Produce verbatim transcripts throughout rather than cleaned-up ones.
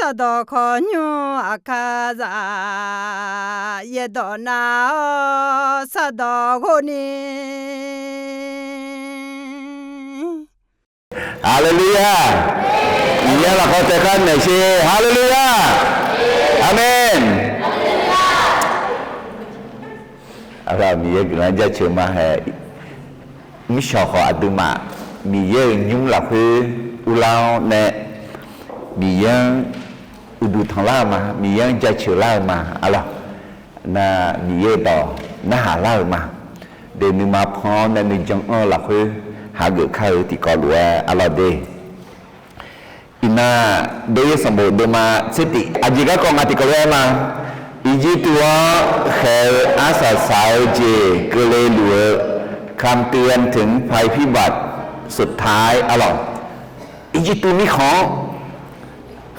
Sardawq khawqnymr aqkar za, yaerdawq nar-awr sardawq ghov ni. Haleluya! Miqyaer lafkhoer taef khar naeq sher. Haleluya! Aqmeq. Aqlawq, Miqyaer guiqlanq jaceuq ma hae. Mrshawq khawf aqduimaf Miqyaer-euq nymr lafkhoer urlar-awr nae, Miqyaer-anr uqduq tanqlar-eu ma, Miqyaer-anr jaceuq lar-eu ma. Aqlawq, nar Miqyaer-euq dawq narhaq lar-euq ma. Deuq nuima pan-awr nae nuijan anr-eu lafkhoer hageuf kar-eu tiqkawv lof-aer aqlawq de. Iqnan, Doyoer sanqbof deuvma tser tif, aqjeq garkawv nga tiqkawv lof-aer ma. Irjirtuv-anr khaeq-eu arsaq saq-eu jeq keuvle luf-eu คำเตือนถึงภัยพิบัติสุดท้าย aqlawq. Irjirtuv mirkhanq-anr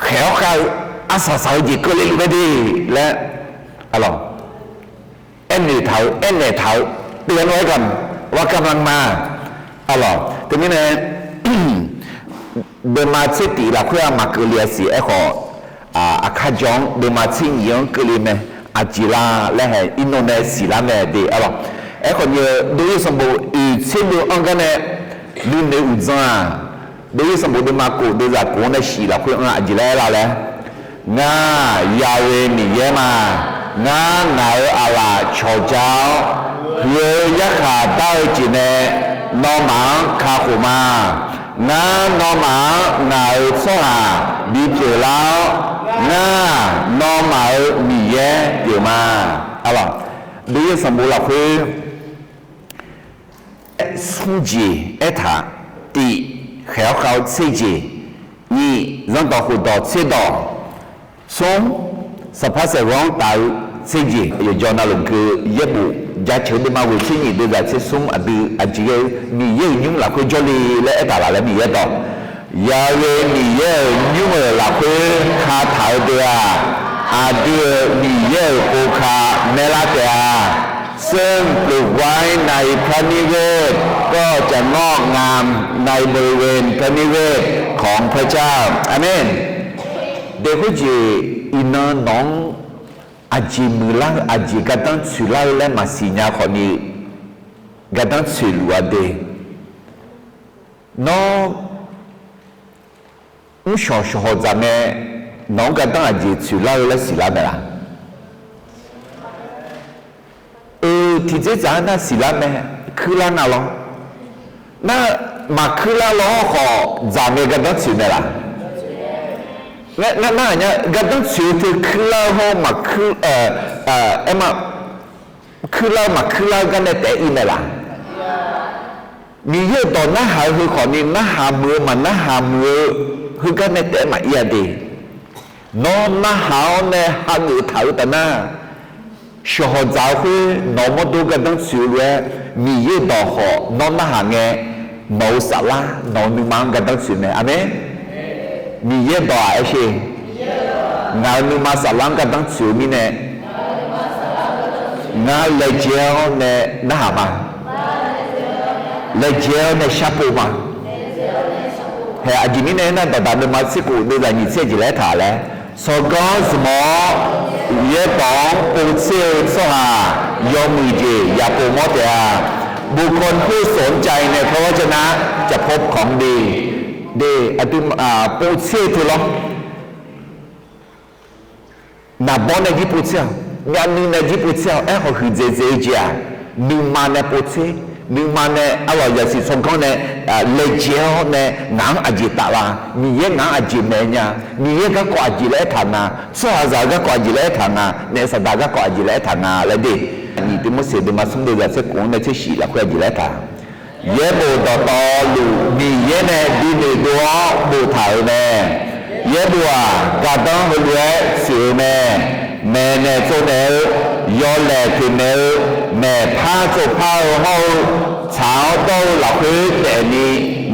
khaeq-awr khav-eu arsaq saq-eu jeq keuvle luf mae de laer, aqlawq, aernaeq taq-eu, aernaeq taq-eu, เตือนไว้ก่อน ว่า กำลังมา aqlawq. Teumirnae, deuvma tser tif lafkhoer-aq maqkeuvle-a siq. Aerkhawf, aqkar jawr-anr deuvma tser nyiq-anr keuvle mae. Aqjeq la laer hae iqnan nae siqlar mae de, aqlawq. Aerkhawf ni-eu Doyoer sanqbof oeq tser deuv-anr gar nae nuinoeq uqdzan-aq, Doyoer sanqbof deuvma kof deuvzaq kof-anr nae shif lafkhoer-anr aqjeq laer aer la laer, Ngar Yahweh Miqyaer ma. Ngar ngaq-euq aqlaf cawqja-awr, huiq-eu yarkhaq dar-eu jeq nae nawmaf-anr kakhof ma. Ngar nawmaf-anr ngaq-euq tsawrhaq bipyeuf lar-awr, ngar nawmaf-euq Miqyaer pyeuf ma. Aqlawq, Doyoer sanqbof lafkhoer smr jeq aertaq, tif, khaeq-awr khav-eu tser jeq, nyiq, zanrdawq khofdawq tser dawq, smr, saqpar saeqghanr taf-eu tser jeq, yawqjawr navluf geu yaerbof jaceuq-eu deuvma ghoeq tser nyiq deuvzaq tser smr aqdui aqjeq ghae-eu Miqyaer-euq nymr lafkhoer jawrle laer aertaq laf laer Miqyaer dawq. Yaqghae Miqyaer-euq nymr-euq lafkhoer kataq-eu deuq-aq, aqdui-euq Miqyaer-euq pov ka maerlar taef-a. ซึ่งปลูกไว้ในพระนิเวศ ก็จะงอกงามในบริเวณพระนิเวศของพระเจ้า Aqmeq. Daeq khoerjeq iqnan nawq-anr aqjeq muiqlar-eu aqjeq gardanr tsoeqlar-eu laer maqsiq nya khawfni, gardanr tsoeqluf-a de. Nawr mrshawq shawqhawq dzaq mae, nawq-anr gardanr aqjeq tsoeqlar-eu laer siqlar mae laq? Oe, tiqdzer dzaq-anr nar siqlar mae, kuirlar nga lawr. Nar maqkuirlar lawr khawf dzaq mae gardanr tsoeq mae laq? Ngar nar aqnyar gardanr tsoeq-eu teu kuirlar-eu hawr maqkuir, aer ma, kuirlar-eu maqkuirlar-eu gar nae taef-aer ir mae laq? Miqyaer-euq dawq narhaq-eu heu khawfni narhaq muiq-eu maqnarhaq muiq-eu heugar nae taef-aer maqir-a de. Nawr narhaq-awr nae hageuf taq-eu taf nar, shawqhawq dzaq-eu khoer nawq-eu mawrdo gardanr tsoeq-eu lof-aer, Miqyaer-euq dawq khawf nawr narhaq ngae, nawq-euq saflar nawq-eu nuima-anr gardanr tsoeq mae. Aqmeq. Miqyaer-euq dawq-aq aer sher. Ngaq-euq nuima saflar-anr gardanr tsoeq-eu mirnae, ngar laejae-awr nae narhaq ma. Laejae-awr nae sharpov ma. Hae, aqjeq mirnae aernar, Dawqdaq deuvma tser khof deuvzaq nyiq tser jeq laer aertaq laer, tsawrganr zmq-awr yaerdawq-anr povtser-eu tsawrhaq yawmuiq jeq yaqpov mawr taef-a. บุคคลผู้สนใจในพระวจนะจะพบของดี de, aqdui povtser-eu teu lawr. Naqbawr nae jir povtser-awq, myavnuiv nae jir povtser-awq. Aerkhawf huiqdzaeq dzaeq-eu jeq-aq, nuima nae povtser, nuima nae arlawq yasiq tsawrganr nae laejae-awr nae ngaq-anr aqjeq taf la? Miqyaer ngaq-anr aqjeq maeq nya? Miqyaer garkawv aqjeq laer aertaq nga? Tsawrhaqzaq-eu garkawv aqjeq laer aertaq nga? Naef saqdaq garkawv aqjeq laer aertaq nga laer de. Nyiq Tiqmorseq deuvma smr deuvzaq tser khof-anr nae tser shif lafkhoer aqjeq laer aertaq Yaerbof dawqtawvluf Miqyaer nae binoeq dov-awr boftaq-euq mae. Yaerbof-aq, gardanr heulof-aer tsoeq-eu mae. Maeqnaeq tsovnaeq-eu, yawlaeq toeqmaeq-eu, maeqpar tsovpar-eu hawr-eu, tsaq-awr dawr-eu lafkhoer daefni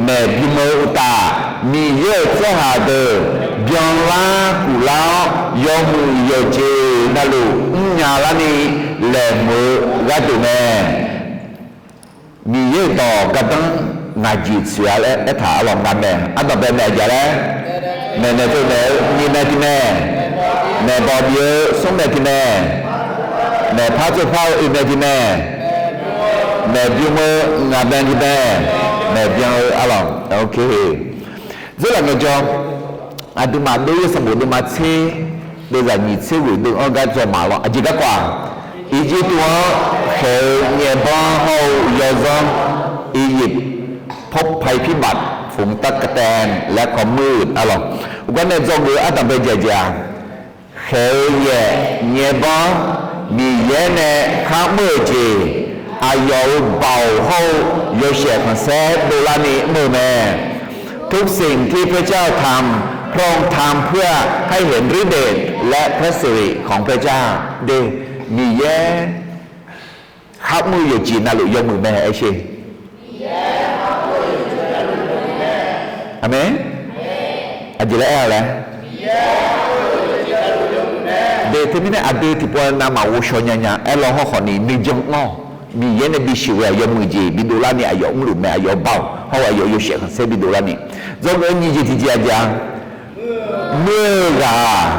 maeqbym-eu uqtaf, Miqyaer-euq tsawrhaq deuq byanlar kuflar-awr, yawmuiq yawqjeq navluf mrnya larni laeqhmq-eu gharduq mae. Miqyaer-euq dawq gardanr ngaq jeq tsoeq-a laer aertaq arlawq nga mae. Ardanq bae mae aqjeq laer. Maeqnaeq tsovnaeq-eu nyiq mae tiq mae, maeqbawq bif-eu smr mae tiq mae, maeqpar tsovpar-eu oeq mae tiq mae, maeqbymr-eu ngaq mae tiq mae, maeqbyan-eu arlawq. Dzeurlaf ngaejawr, aqduimaf dov-ir-eu sanqbof deuvma tser, deuvzaq nyiq tser ghoeq deuv-anr gar dzaw maq lawr. Aqjeq garkawv-aq, Irjirtuv-anr khaeq-eu nyaebanr hawr-eu yawzanr, Iqyif พบภัยพิบัติ ฝนตะกะแตน และความมืด arlawq. Uqgar nae dzawgeuf-eu ardanqbae jeq aqjeq-aq, khaeq-eu yaef nyaebanr, Miqyaer nae kharmr-euq jeq, aqyawf-euq baoq hawr-eu yawshaef khanqsaer dovlarni mr-eu mae. ทุกสิ่งที่พระเจ้าทำ พระองค์ทำเพื่อให้เห็นฤทธิ์เดชและพระสิริของพระเจ้า de, Miqyaer kharmr-eu yawqjeq navluf yawmuiq mae aer sher. Aqmeq. Aqjeq laer aer-a laer, de teumirnae aqdui tiqpov navmaqghov shaw nya nya aer law hawrkhawf ni nuijan anr-awq. Miqyaer nae bisiq ghae-aq yawmuiq jeq bidovlarni aqyawf mrluf mae, aqyawf baoq hawr-eu aqyawf yawshaef khanqsaer bidovlarni. Dzawgeuf-eu nyiq jeq tiqjeq aqjeq-aq, muir-eu ghaq-aq,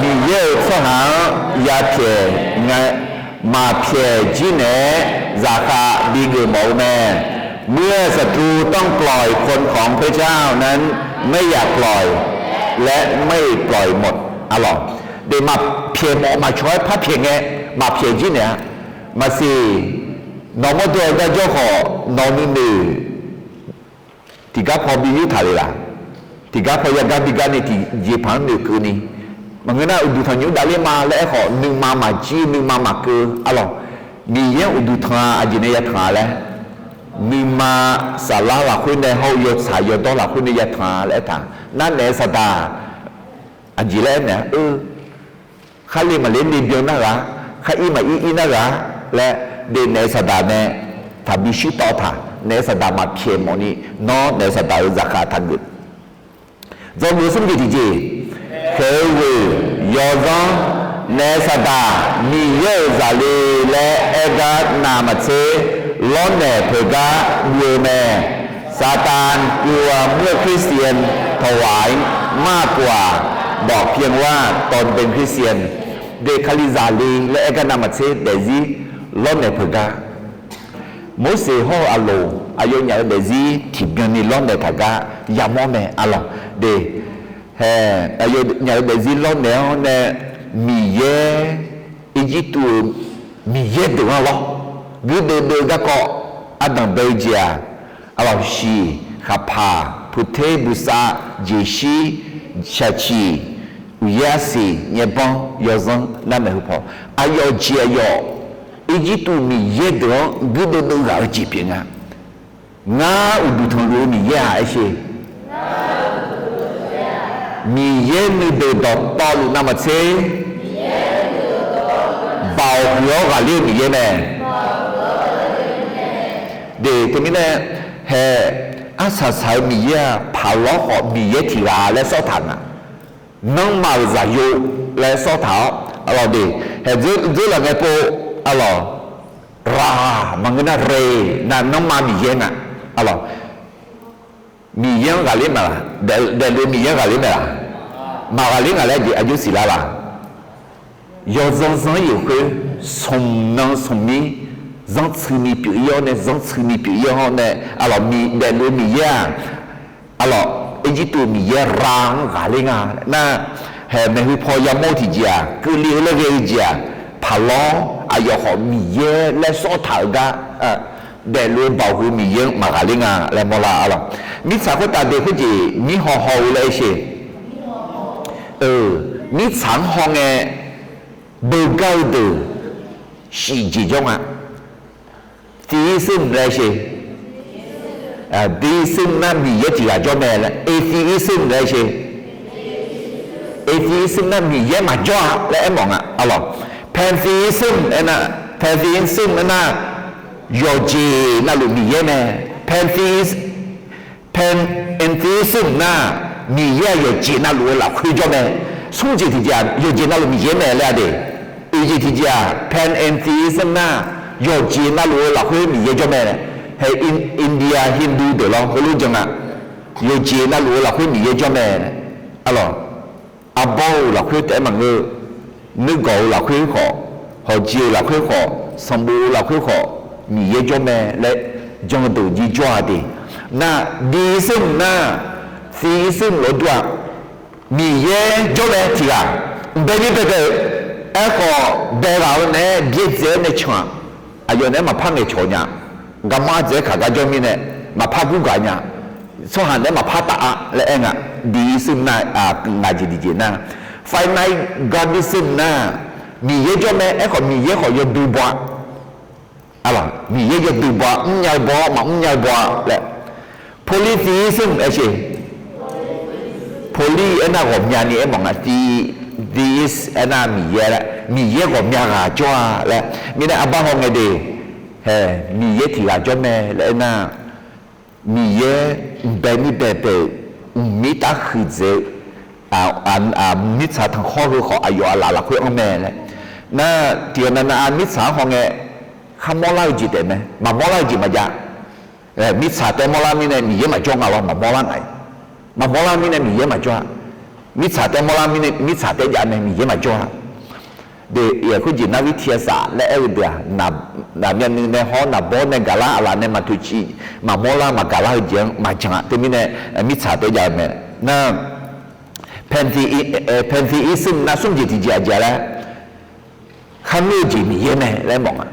Miqyaer-euq tsawrhaq-anr yapyaeq nga, maqpyaeq jir naeq-aer zaqkhav bigeuf mawf-eu mae. เมื่อศัตรูต้องปล่อยคนของพระเจ้านั้น ไม่อยากปล่อย และไม่ปล่อยหมด arlawq. De maqpyaeq mawf maqcawq-aer parpyaeq ngae, maqpyaeq jir naeq-a. Maqsiq, nawq mawrdo-eu gar jawr khawf nawq nuinoeq tiqgar paw bi yurtaq le laq? Tiqgar paw yagar bi gar ni tiqjeqpaq-anr noeqkeuvni, maqngeur nar uqduq tanqnymr davler ma laer aerkhawf nuima maqjir nuima maqkeuv arlawq. Miqyaer-anr uqduq tanq-a aqjeq nae yatanq-a laer, nuima saflar lafkhoer nae hawr-eu yawtsaq yawdawr lafkhoer nae yatanq-a laer aertaq. Nar naef saqdaq aqjeq laer aernaeq-a, eu, khar le maqle le byan nar ghaq, khar ir maqir ir nar ghaq laer, de naef saqdaq nae taqbi shirtawv taq, naef saqdaq maqpyaeq mawfni, nawr naef saqdaq-euq zaqkhav taqgeuf. Dzawgeuf smr jeq tiqjeq, khaeq-eu ghoeq yawzanr, naef saqdaq Miqyaer-euq zaqle laer aer gar navmaqtser lawrnaeq peuq gar guv-eu mae. ซาตานกลัวเมื่อคริสเตียนถวายมากกว่าบอกเพียงว่าตนเป็นคริสเตียน De kalizaq le laer aer gar navmaqtser daefzir lawrnaeq peuq gar. Morseq hawr-eu Aqloq aqyawfnyaf-euq daefzir tiqbyan ni lawrnaeq taq gar yamawr mae arlawq. De, hae, aqyawfnyaf-euq daefzir lawrnaeq-awr nae Miqyaer, Irjirtuv-euq Miqyaer deuq-anr lawr, guirdeuv deuv-eu garkawv ardanq bae-eu jeq-aq, arlawq, shiq, khaqpaq, puqter, buqsav, jeqshir, shaqciq, uqyaer arsiq, nyaerbanr, yawzanr, narmaeq heu paw, aqyawf jeq aqyawf Irjirtuv miqyaer deuq-anr guirdeuv deuv ghaq-eu jeq pyeuf nga. Ngar uqduq tanqluf-eu Miqyaer-aq aer sher. Miqyaer nuideuq dawqtawvluf navmaqtser baoq huiq-awr ghaqler-eu Miqyaer mae. De teumirnae, hae, arsaq saq-eu Miqyaer-aq paqlawr khawf Miqyaer tiq ghaq laer sawr taq nga. Nanrma-euq zaqyo laer sawr taq-awr, arlawq de, hae, dzeurlaf ngae pov, arlawq, ra, maqngeur nar re, nav nanrma Miqyaer nga, arlawq. Miqyaer-anr ghaqler ma laq? Daefluf Miqyaer-anr ghaqler mae laq? Maqghaqler nga laer jeq aqjox siqlar laq? Yawzanr zanr-ir-euq khoer, smq nan smq mir, zanrtsuini pyeuf-ir-awr nae, zanrtsuini pyeuf-ir-awr nae, arlawq, daefluf-eu Miqyaer-aq, arlawq, Irjirtuv miqyaer ra-anr ghaqler nga. Nar, hae, maeqhu paw yamawr-eu tiqjeq-aq, keuvle-eu laer ghae-eu jeq-aq, paqlawr aqyawf khawf Miqyaer laer sawr taq-euq gar, daefluf-eu baoq huiq-eu Miqyaer-anr maqghaqler nga laer mawrlar arlawq. Mirtsaq khoertav de khoerjeq mirhaw haw-eu laer aer sher. Mirtsaq-anr haw ngae, beugar-eu deuq shif jeq jawr nga. Theism laer aer sher. Deism nar Miqyaer tiq ghaq jawr mae laer, atheism laer aer sher. Atheism nar Miqyaer maqjawr-a laer aermawf nga, arlawq. Pantheism aernar, pantheism aernar, yawqjeq navluf Miqyaer mae. Pantheism, panentheism nar, Miqyaer-aq yawqjeq navluf-eu lafkhoer jawr mae. Smr jeq tiqjeq-aq yawqjeq navluf Miqyaer mae laer-a de. Oeq jeq tiqjeq-aq, panentheism nar, yawqjeq navluf-eu lafkhoer Miqyaer jawr mae. Hae, India Hindu deuq lawr heulof jan nga. Yawqjeq navluf-eu lafkhoer Miqyaer jawr mae. Arlawq, arbawr-euq lafkhoer taef-aer maqngeur-eu, nuirgawq-euq lafkhoer khawf, hawqjeq-euq lafkhoer khawf, sanqbof-eu lafkhoer khawf, Miqyaer jawr mae laer jan deuq jir jawr-a de. Nar, di irsmq nar, fi irsmq lawr dur-a. Miqyaer jawr mae tiq ghaq, mqbae mir baebae-eu, aerkhawf bae ghaq-eu naeq-aer byaerdzae-aer nae can-aq, aqyawf naeq-aer maqpar ngaeqcawq nya, garmanr dzaeq-aer kaq gar jawr mirnae, maqpar gurgaq nya, tsawrhaq naeq-aer maqpar taf-a laer aer nga. Di irsmq nar, ngaq jeq tiqjeq nar, finite godism nar, Miqyaer jawr mae, aerkhawf Miqyaer khawf yawdui baw-a. Arlawq, Miqyaer yawdui baw-a, mrnya-eu baw-awr maqmr nya-eu baw-a laer. Polytheism aer-eu, poly aernar ghawqmyani aermawf nga, the, theist aernar Miqyaer laer, Miqyaer ghawqmya ghaq jawr-a laer. Mirnae arbar hawngae de, hae, Miqyaer tiq ghaq jawr mae laer aernar, Miqyaer mqbae mir baebae-euq, mqmir tarhuiq dzaeq-eu, mirtsaq tanqkhawr heu khawf aqyawf aqlaf lafkhoer anr mae laer. Nar, tiqghaq navnav-a mirtsaq-anr hawngae, kharmawr lar-eu jeq taef mae, maqmawr lar-eu jeq maqjav. Mirtsaq taef mawrlar mirnae Miqyaer maqjawr nga lawr, maqmawr lar nga. Maqmawr lar mirnae Miqyaer maqjawr-a. Mirtsaq taef mawrlar mirnae mirtsaq taef jav mae, Miqyaer maqjawr-a. De, khoerjeq narhir tiq ghaq saf laer aer-eu deuq-aq, naqmyavnuiv nae hawr naqbawr nae gaqlar aqlaf nae maqtoeqciv, maqmawr lar maqgaq lar-eu jeq-anr maqjan-a. Teumirnae mirtsaq taef jav-eu mae. Nar, pantheism nar smr jeq tiqjeq aqjeq laer, kharnoer-eu jeq Miqyaer mae laer mawf nga.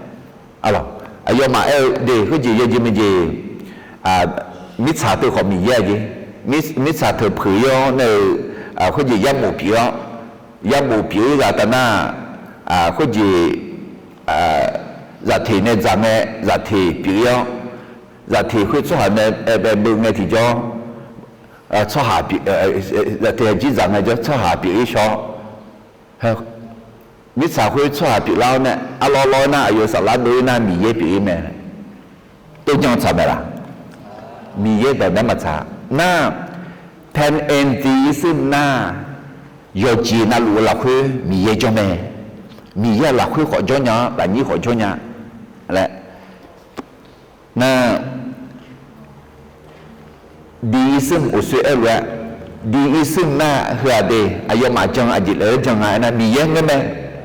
Arlawq, aqyawfmaf aer-eu de khoerjeq yawjeq maejeq, mirtsaq teu khawf Miqyaer-a jeq, mirtsaq teu peuq-ir-awr nae-eu, khoerjeq yarmof pyeuf-awr, yarmof pyeuf-ir ghaq taf nar, khoerjeq, zaqteq nae dzaq ngae zaqteq pyeuf-ir-awr, zaqteq khoer tsawrhaq nae aer bae beu ngae tiqjawr, tsawrhaq, zaqteq jir dzaq ngae jawr tsawrhaq pyeuf-ir shaw-awr, mirtsaq khoer tsawrhaq pyeuflar-awr nae arlawr lawr-aer nar aqyawf saflar dov-ir nar Miqyaer pyeuf-ir mae. Tov jan tsaq mae laq? Miqyaer dawq naeq-aer maqtsaq. Nar, pantheism nar, yawqjeq navluf-eu lafkhoer Miqyaer jawr mae. Miqyaer-euq lafkhoer khawf jawr nya-awr lafnyir khawf jawr nya laer. Nar, deism uqsoer aer-eu lof-aer, deism nar heu-aq de, aqyawfmaf jan-eu aqjeq laer jan nga aernar, Miqyaer ngeur mae,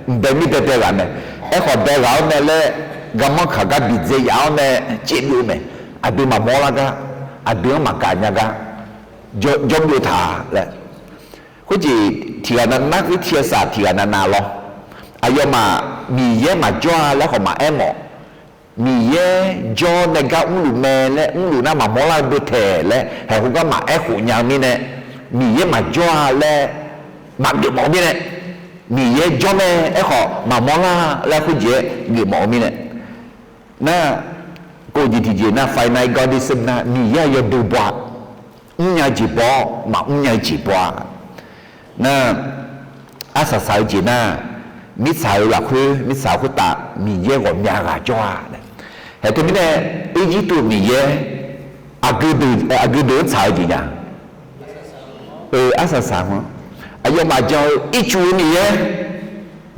mqbae mir baebae ghaq mae, aerkhawf bae ghaq-awr mae laer, garmanr kaq gar bidzae yaf-awr mae, caevbyov-eu mae, aqdui maqmawr lar gar, aqdui-anr maqgaq nya gar, jawr byov taq laer. Khoerjeq tiq ghaq navnar khoer tiq ghaq saq tiq ghaq navnav lawr. Aqyawfmaf Miqyaer maqjawr-a laer khawf maqaer mawf. Miqyaer jawr nae gar mrluf mae laer mrluf nar maqmawr lar-eu beu taeq laer haeqhu gar maqaer khof nya-eu mirnae, Miqyaer maqjawr-a laer maqgeuf mawf-eu mirnae, Miqyaer jawr mae aerkhawf maqmawr lar laer khoerjeq-aer geuf mawf-eu mirnae. Nar, kov jeq tiqjeq nar finite godism nar Miqyaer-aq yawdui baw-a, mrnya-eu jeq baw-awr maqmr nya-eu jeq baw-a. Nar, arsaq saq-eu jeq nar, mirtsaq-euq lafkhoer mirtsaq-eu khoertav Miqyaer ghawqmya ghaq jawr-a. Haeq teumirnae Irjirtuv-euq Miqyaer aqgeu deuq-anr tsaq-eu jeq nya. Eu, arsaq saq-anr, aqyawfmaf jan-eu ircuf-eu Miqyaer,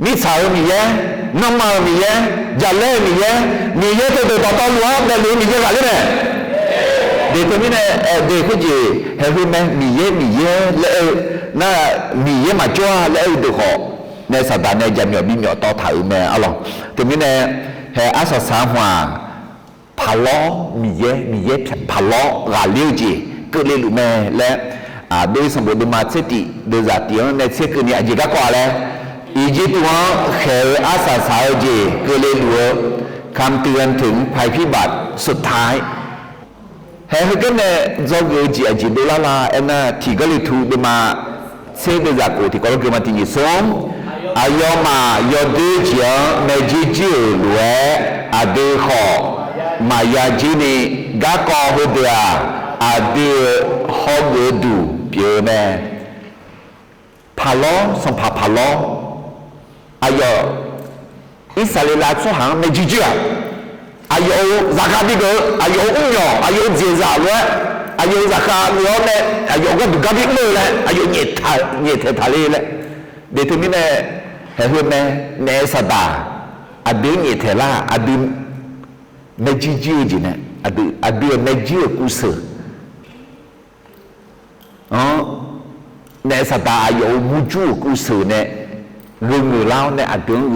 mirtsaq-euq Miqyaer, nanrma-euq Miqyaer, jaqlaer-euq Miqyaer, Miqyaer teudeuq dawqtawvluf-anr daefluf-eu Miqyaer ghaqler mae. Deuq teumirnae, deuq khoerjeq haeq heu mae, Miqyaer Miqyaer laer aer-eu nar, Miqyaer maqjawr-a laer aer-eu deuq khawf nae saqdaq nae jaqmyawf bimyawf tawv taq-euq mae arlawq. Teumirnae haeq arsaq saq-anr hmq-aq, paqlawr Miqyaer, Miqyaer paqlawr ghaqler-eu jeq keuvle luf mae laer, Aqdui sanqbof deuvma tser tif deuvzaq tif-anr nae tser keuvni aqjeq garkawv-a laer, Irjirtuv-anr khaeq-eu arsaq saq-eu jeq keuvle luf-eu คำเตือนถึงภัยพิบัติสุดท้าย Haeq heugar nae dzawgeuf-eu jeq aqjeq dovlar la aernar, Tiq Gawrliqtu deuvma tser deuvzaq khof tiqkawv lof geuma tiq nyiq smr, aqyawfmaf yawdoer jeq-anr maerjuir juir-euq lof-aer, aqdui khawf maqya juir ni, garkawv heudeuq-aq, aqdui-euq hawgeuf-eu duq pyeuf-eu mae. Paqlawr, sanqpaq paqlawr, aqyawf Irsaqleqlav tsawrhaq-anr maerjuir juir-aq, aqyawf-euq zaqkhav bigeuf-eu, aqyawf-euq mrmyawq, aqyawf-euq jeqzaq lof-aer, aqyawf-euq zaqkhav lof-awr nae, aqyawf gharduq garbi mr-eu laer aqyawf nyaeftaeq taq le laer. Deuq teumirnae, haeq heu mae, naef saqdaq aqdui-anr nyaeftaeq lar, aqdui maerjuir juir-eu jeq nae, aqdui-euq maerjuir-euq kuvseuq-anr Naef Saqdaq aqyawf-euq murjur-euq kuvseuq nae gheu ngeuq lar-awr nae aqdui-anr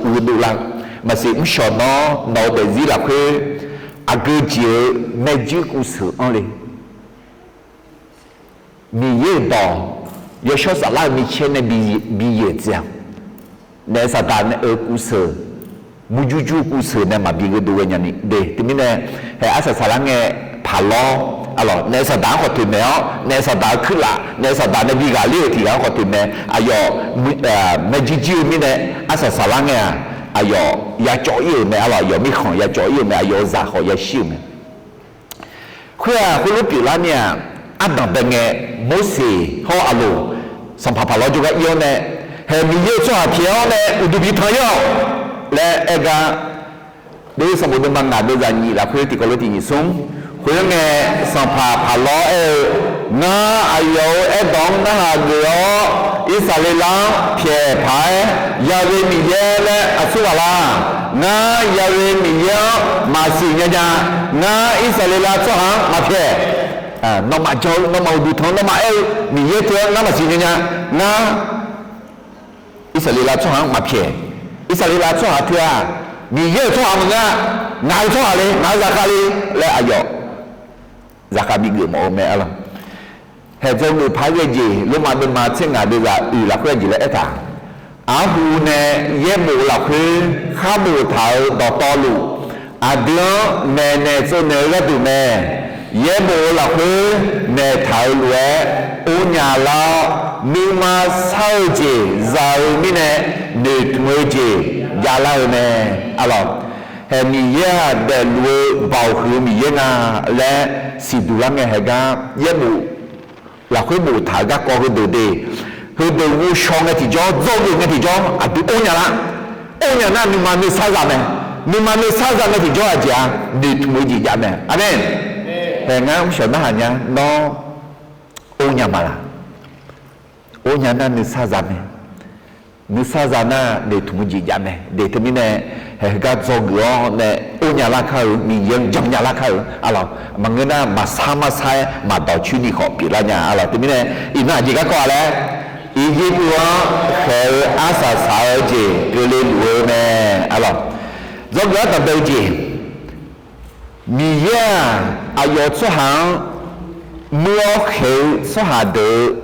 gheu dov lar-eu. Maqsiq mrshawq nawr nawq-eu daefzir lafkhoer aqgeu jeq-eu maerjuir kuvseuq anr le. Miqyaer-euq dawq yawshawr saflar-eu micaer nae bi yaeq dzae-awq. Naef Saqdaq nae-euq kuvseuq, murjur jur kuvseuq nae maqbi gheu dov ghae nya ni de. Teumirnae, haeq arsaq saqlar ngae paq lawr, arlawq, naef Saqdaq-anr khawf toeqmaeq-awr, naef Saqdaq-eu kuirlaf, naef Saqdaq nae bi ghaqler-euq tiq ghaq-anr khawf toeqmaeq. Aqyawf maerjuir jir-eu mirnae arsaq saqlar ngae-aq, aqyawf yacawv ir-euq mae, arlawq, aqyawf mirkhanq yacawv ir-euq mae, aqyawf-euq zaq khawf yashir-euq mae. Khoer-aq, khoerlof pyeuflar ni-aq, ardanq bae ngae, Morseq hawr Aqloq, sanqpaq paq lawr jawrgar ir-awr nae, haeq Miqyaer-euq tsawrhaq pyaeq-awr nae uqduq bi tanq ir-awq laer aer gar, Deuvsanqbof deuvma ngaq deuvzaq nyiq lafkhoer tiqkawv lof tiq nyiq smr. Khoerngae, sanqpaq paq lawr aer-eu, Ngar aqyawf-euq aerdawq-anr narhaq geuf-awr, Irsaqleqlav-anr pyaeq paq-aer, Ya'we Miqyaer laer aqsur ghaq lar. Ngar Ya'we Miqyaer-anr maqsiq nya nya. Ngar Irsaqleqlav tsawrhaq-anr maqpyaeq. Nawmaf jan-eu, nawmaf uqduq tanq-eu, nawmaf aer-eu Miqyaer teu-anr ngar maqsiq nya nya. Ngar Irsaqleqlav tsawrhaq-anr maqpyaeq. Irsaqleqlav tsawrhaq teu-aq, Miqyaer-euq tsawrhaq maqngeur-a. Ngaq-euq tsawrhaq le, ngaq-euq zaqkhav le laer aqyawf zaqkhav bigeuf mawf-eu mae, arlawq. Haeq dzawgeuf paq-aer ghae jeq, Lormav deuvma tser ngaq deuvzaq oeq lafkhoer aqjeq laer aertaq, Arhu nae yaerbof lafkhoer khar boftaq-euq dawqtawvluf, aqdui-anr maeqnaeq tsovnaeq-eu gharduq mae. Yaerbof-eu lafkhoer maeqtaq-euq lof-aer or nya lar-awr, nuima sar-eu jeq za-eu mirnae noeqtmq-eu jeq javlar-eu mae, arlawq. Haeq Miqyaer-aq daefluf-eu baoq huiq-eu Miqyaer nga laer siqduq lar ngae, haeq gar yaerbof lafkhoer boftaq-euq garkawv heudeuq de, heudeuq ghovshaw ngae tiqjawr, dzawgeuf ngae tiqjawr aqdui or nya lar. Or nya nar nuima nuisar za mae. Nuima nuisar za ngae tiqjawr aqjeq-aq noeqtmq-eu jeq jav mae. Aqmeq. Haeq ngar mrshawq narhaq nya, nawr or nya ma laq? Or nya nar nuisar za mae. Nuisar za nar noeqtmq-eu jeq jav mae. De teumirnae, haeq heugar dzawgeuf-awr nae or nya lar kar-eu, Miqyaer-anr jan nya lar kar-eu, arlawq, maqngeur nar maqsar marsar-aer maqdawq coer ni khawf pyeuflar nya, arlawq. Teumirnae, iqnan aqjeq garkawv-a laer, Irjirtuv-anr khaeq-eu arsaq saq-eu jeq keuvle luf-eu mae, arlawq. Dzawgeuf-awr danqbae-eu jeq, Miqyaer-aq, aqyawf tsawrhaq-anr muir-awr khaeq-eu tsawrhaq deuq-eu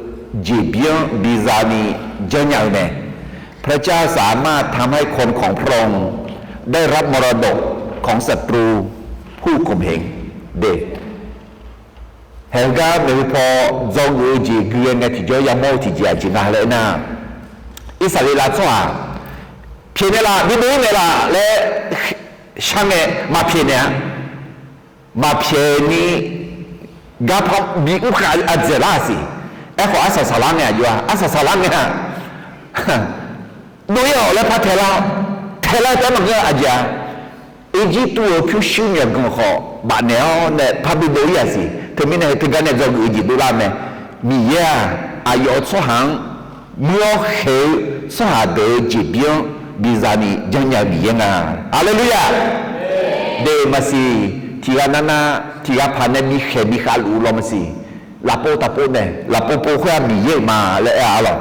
jeqbir-anr biza ni janrnya-eu mae. พระเจ้าสามารถทำให้คนของพระองค์ได้รับมรดกของศัตรูผู้ข่มเหง de. Haeq heugar maeqhu paw dzawgeuf-eu jeq gui-aer ngae tiqjawr yamawr-eu tiqjeq aqjeq nga laer aernar, Irsaqleqlav tsawrhaq pyaeqnaeq laf, bi dov-ir naeq laf laer shar ngae maqpyaeq naeq-a. Maqpyaeq ni garpar bi mrkhav ardzaeq lar-aq siq. Aerkhawf arsaq saqlar ngae aqjox-a, arsaq saqlar ngae-aq, dov-ir-awq laer par taelar-awr, taelar-eu taef-aer maqngeur-a aqjeq-a. Irjirtuv-euq pyurshuir myawqganq khawf bafnaeq-awr nae par bi dov-ir-aq siq. Teumirnae teugar nae dzawgeuf-eu jeq dovlar mae. Miqyaer-aq, aqyawf-euq tsawrhaq-anr muir-awr khaeq-eu tsawrhaq deuq-eu jeqbir-anr biza ni janrnya-eu Miqyaer nga. Haleluya! De maqsiq, tiqghaq navnav tiqghaq paq nae bikhaeq bikhav luf-eu lawr maqsiq. Lafpov taqpov nae, lafpov pov khoer-aq Miqyaer-euq ma laer aer-a, arlawq.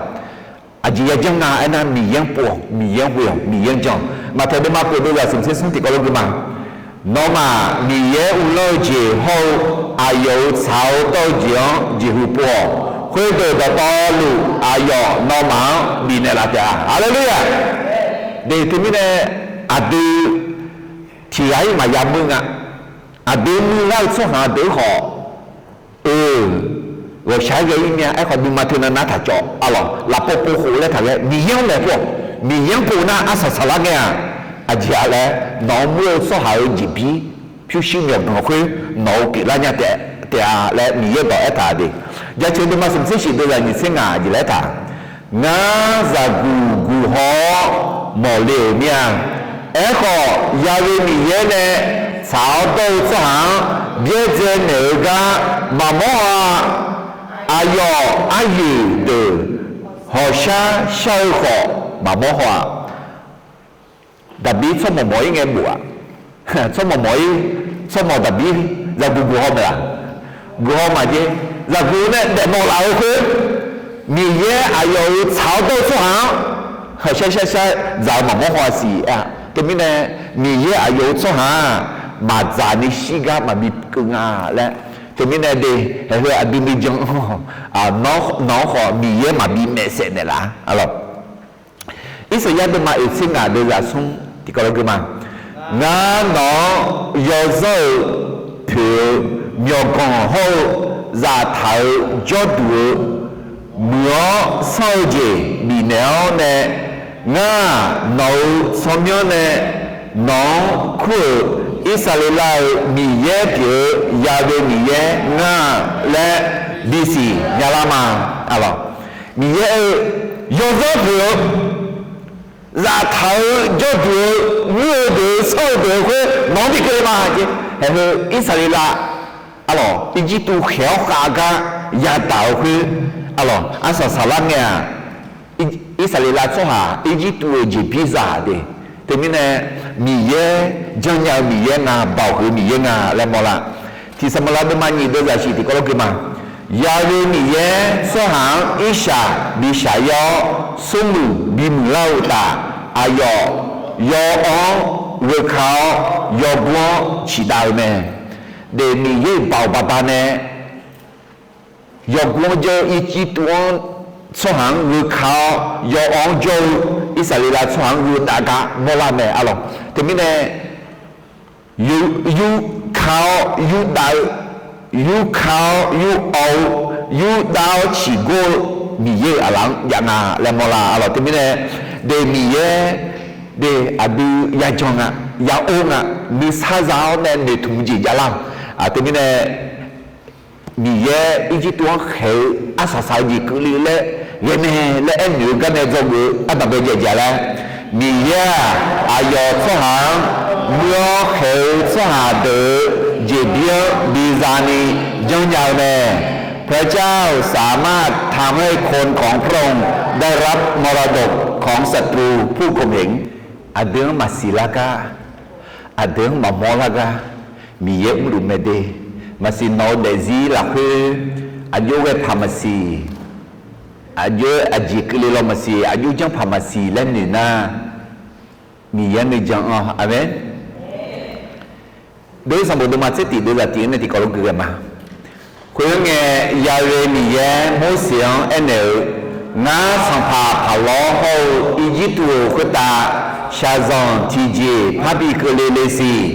Aqjeq yajanr nga aernar, Miqyaer-anr pov-awq, Miqyaer-anr ghoe-awq, Miqyaer-anr jan-awq. Maqtaeq deuvma khof deuvzaq smqtser smr tiqkawv lof gui ma. Nawmaf Miqyaer uvlanr-eu jeq hawr-eu aqyawf-euq tsaq-awr dawr-eu jeq-anr jeqhu pov-awq. Khoerdeuq dawqtawvluf aqyawf nawmaf-anr bifnaeq laf taef-a. Haleluya! De teumirnae aqdui tiqghaq-ir maqya muir nga. Aqdui muiqlar-eu tsawrhaq deuq-anr khawf, ghawqshaq-aer ghae-ir mir-a. Aerkhawf nuima teu navnav taq cawv, arlawq, lafpov pov khof laer taq ghae Miqyaer-anr maeq pov-awq. Miqyaer-anr pov nar arsaq saqlar ngae-aq, aqjeq-a laer nawq-anr muir-eu tsawrhaq-euq jeqbir pyurshuir myawqganq khoer nawq-euq pyeuflar nya taef-a laer Miqyaer dawq aertaq de. Jaceuq deuvma smqtser shif deuvzaq nyiqtser ngaq jeq laer aertaq, Ngar zaqguq guqhaw-awr mawqle-euq mir-a. Aerkhawf, Ya'we Miqyaer nae tsaq-awr dawr-eu tsawrhaq-anr byaerdzae naeq-eu gar maqmawr haw-a. Aqyawf aryoeq deuq hawqshar shar-eu khawf maqmawr haw-a. Daqbir tsawrmawq mawq-ir ngae bof-aq, tsawrmawq mawq-ir, tsawrmawq Daqbir zaqguq guqhaw mae-aq, guqhaw maqjaer, zaqguq nae daefmawf laf-eu khoer, Miqyaer aqyawf-euq tsaq-awr dawr-eu tsawrhaq-anr hawqshar shar shar dzaq-eu maqmawr haw-a siq-a. Teumirnae Miqyaer aqyawf-euq tsawrhaq-aq maqdzaq ni shirgar maqbi keuv nga laer. Teumirnae de, haeq heu aqdui nuijan-anr nawq-anr khawf Miqyaer maqbi maeqsaef naeqlaf-a lawq. Irsaqyar deuvma oeq tser ngaq deuvzaq smr tiqkawv lof gui ma. Ngar nawq-anr yawzanr-euq poeq-eu myawqganq hawr-eu zaftaq-eu jawrduq-eu muiq-awr sanr-eu jeq bifnaeq-awr nae, ngar nawq-euq tsawrmyanr nae nawq-anr kur-euq Irsaqleqlav-euq Miqyaer pyeuf-eu Ya'we Miqyaer ngar laer bisiq nyalar ma. Miqyaer-eu yawzanr poeq-eu zaftaq-eu jawrduq-eu muir-eu deuq-eu sanr-eu deuq-eu khoer nawq-anr bi keuvle ma jeq. Haeq heu Irsaqleqlav arlawq Irjirtuv khaeq-awr khav gar yadaq-eu khoer arlawq arsaq saqlar ngae-aq, Irsaqleqlav tsawrhaq Irjirtuv-euq jeqbir zaq de. Teumirnae Miqyaer janrnya-eu Miqyaer nga, baoq huiq-eu Miqyaer nga laer mawrlar. Tiq Saqmaqlav deuvma nyiq deuvzaq shiq tiqkawv lof gui ma. Ya'we Miqyaer tsawrhaq-anr irshaq bi shaq-ir-awr, smrmuiq bimuiq lar-eu uqtaf, aqyawf yaw-anr gheukar-awr yawgur-anr ciqdav-eu mae. De, Miqyaer-euq baoq baqdanae yawgur-anr jawr-eu Irjirtuv-anr tsawrhaq-anr gheukar-awr yaw-anr jawr-eu Irsaqleqlav tsawrhaq-anr gheudavgar mawrlar mae arlawq. Teumirnae yurkar-awr yurdav-eu, yurkar-awr yur-awv-eu, yurdav-awr ciqgor-eu Miqyaer-euq aqlaf-anr jav nga laer mawrlar arlawq. Teumirnae de, Miqyaer de aqdui yajan nga, ya or nga, nuisar za-awr nae noeqtmq jeq javlar-awq. Teumirnae Miqyaer Irjirtuv-anr khaeq-eu arsaq saq-eu jeq keuvle laer ghae mae laer aernoeq-eu garnae dzawgeuf-eu ardanqbae jaev jaev laer, Miqyaer-aq aqyawf tsawrhaq-anr muir-awr khaeq-eu tsawrhaq deuq-euq jeqbir-anr biza ni janrnya-eu mae. พระเจ้าสามารถทำให้คนของพระองค์ได้รับมรดกของศัตรูผู้ข่มเหง Aqdui-anr maqsiq lar gar, aqdui-anr maqmawr lar gar Miqyaer mrluf mae de. Maqsiq nawq-eu daefzir lafkhoer aqjox ghae paq maqsiq, aqjox-aer aqjeq keuvle law maqsiq, aqjox janrpaq maqsiq laer noeq nar, Miqyaer nuijan-anr, aqmeq. Deuq-eu sanqbof deuvma tser tiq deuvzaq tiq-anr nae tiqkawv lof gui ghae ma. Khoerngae, Ya'we Miqyaer Morseq-anr aernaeq-eu, Ngar sanqpaq Paqlawr hawr-eu Irjirtuv-euq khoertav shaqzanq tiqjeq parbi keuvle le siq.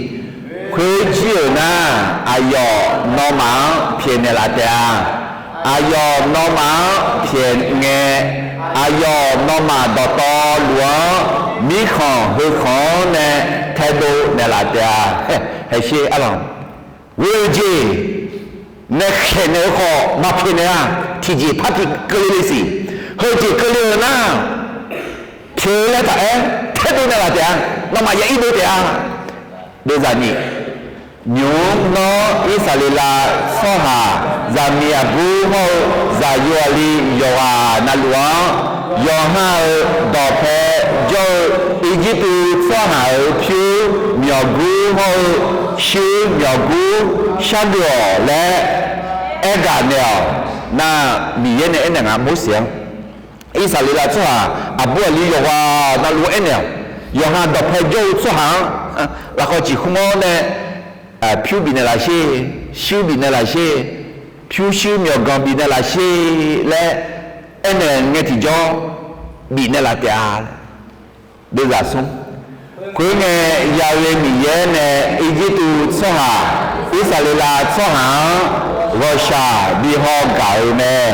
Khoerjir-euq nar, aqyawf nawmaf-anr pyaeqnaeq laf taef-a. Aqyawf nawmaf-anr pyaeqngae, aqyawf nawmaf dawqtawvluf-anr mirkhanq heukhanq-anr nae taedov naeqlaf taef-a. Haeqsher arlawq, ghoe-eu jeq nae khaeqnaeq-eu khawf maqpyaeqnaeq-a. Tiqjeq parbi keuvle le siq. Heujeq keuvle-eu nar, pyaeq-eu laer taq-aer taedov naeqlaf taef-a. Nawmaf ya irdov taef-a. Deuvzaq nyiq, nymq-mr nawr Irsaqleqlav tsawrhaq zaqmiq aqbur hawr-eu zaqyo aqli yawqghaq navluf-anr, yawqha-euq dawqpae jawr-eu Irjirtuv tsawrhaq-euq pyur myawqgur hawr-eu shuir myawqgur shargeuf-awq laer aergaq naeq-awq. Nar, Miqyaer nae aernaeq nga Morseq-anr, Irsaqleqlav tsawrhaq aqbur aqli yawqghaq navluf-anr aernaeq-awq. Yawqha dawqpae jawr-eu tsawrhaq-anr lafkhawq ciqkhmr-awr nae pyur bifnaeq laf sher, shuir bifnaeq laf sher, pyurshuir myawqganq bifnaeq laf sher laer aernaeq ngae tiqjawr bifnaeq laf taef-a. Deuvzaq smr, khoerngae, Ya'we Miqyaer nae Irjirtuv tsawrhaq Irsaqleqlav tsawrhaq-anr ghawqshaq bihaw gaq-euq mae.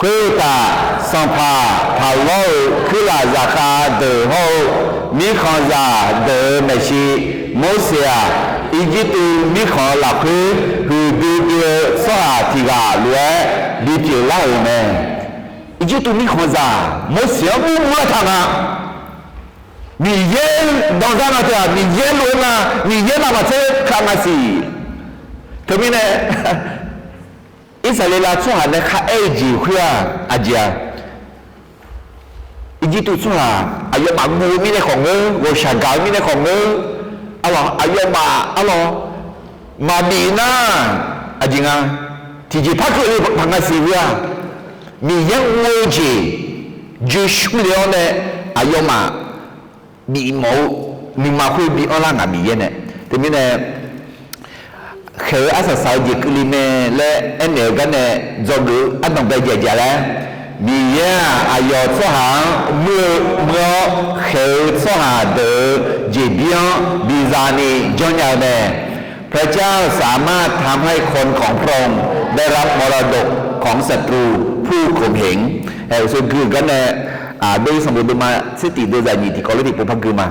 Khoeruqtaf, sanqpaq Paqlawr-euq kuirlaf zaqkhav deuq hawr-eu mirkhanqzaq deuq-euq maeqshi Morseq-aq, Irjirtuv mirkhanq lafkhoer huiqdui dui-eu tsawrhaq tiq ghaq lof-aer bipyeuf lar-euq mae. Irjirtuv mirkhanqzaq Morseq-anr mrmr lar taq nga. Miqyaer danzar nga teu-aq, Miqyaer lof-aer nga, Miqyaer navmaqtser ka nga siq. Teumirnae, Irsaqleqlav tsawrhaq nae kharaer-eu jeq khoer-aq, aqjeq-aq, Irjirtuv tsawrhaq aqyawfmaf guv-eu mirnae khawf ngeur, ghawqshaq gaq-eu mirnae khawf ngeur, arlawq, aqyawfmaf arlawq maqbif nar, aqjeq nga, tiqjeq par keuvle paq nga siq heu-aq, Miqyaer mr-eu jeq joe shmr le-awr nae aqyawfmaf bifmawf-eu nuima khoer bi anrlar ngaq Miqyaer nae. Teumirnae khaeq-eu arsaq saq-eu jeq keuvle mae laer aernaeq-eu gar nae dzawgeuf-eu ardanqbae jaeq jaeq laer, Miqyaer-aq aqyawf tsawrhaq-anr muir-eu muir-awr khaeq-eu tsawrhaq deuq-euq jeqbir-anr biza ni janrnya-eu mae. พระเจ้าสามารถทำให้คนของพระองค์ได้รับมรดกของศัตรูผู้ข่มเหง Haeq uqshoe gui-euq gar nae, Aqdui sanqbof deuvma tser tiq deuv zaq nyiq tiqkawv ler tiqpov par gui ma.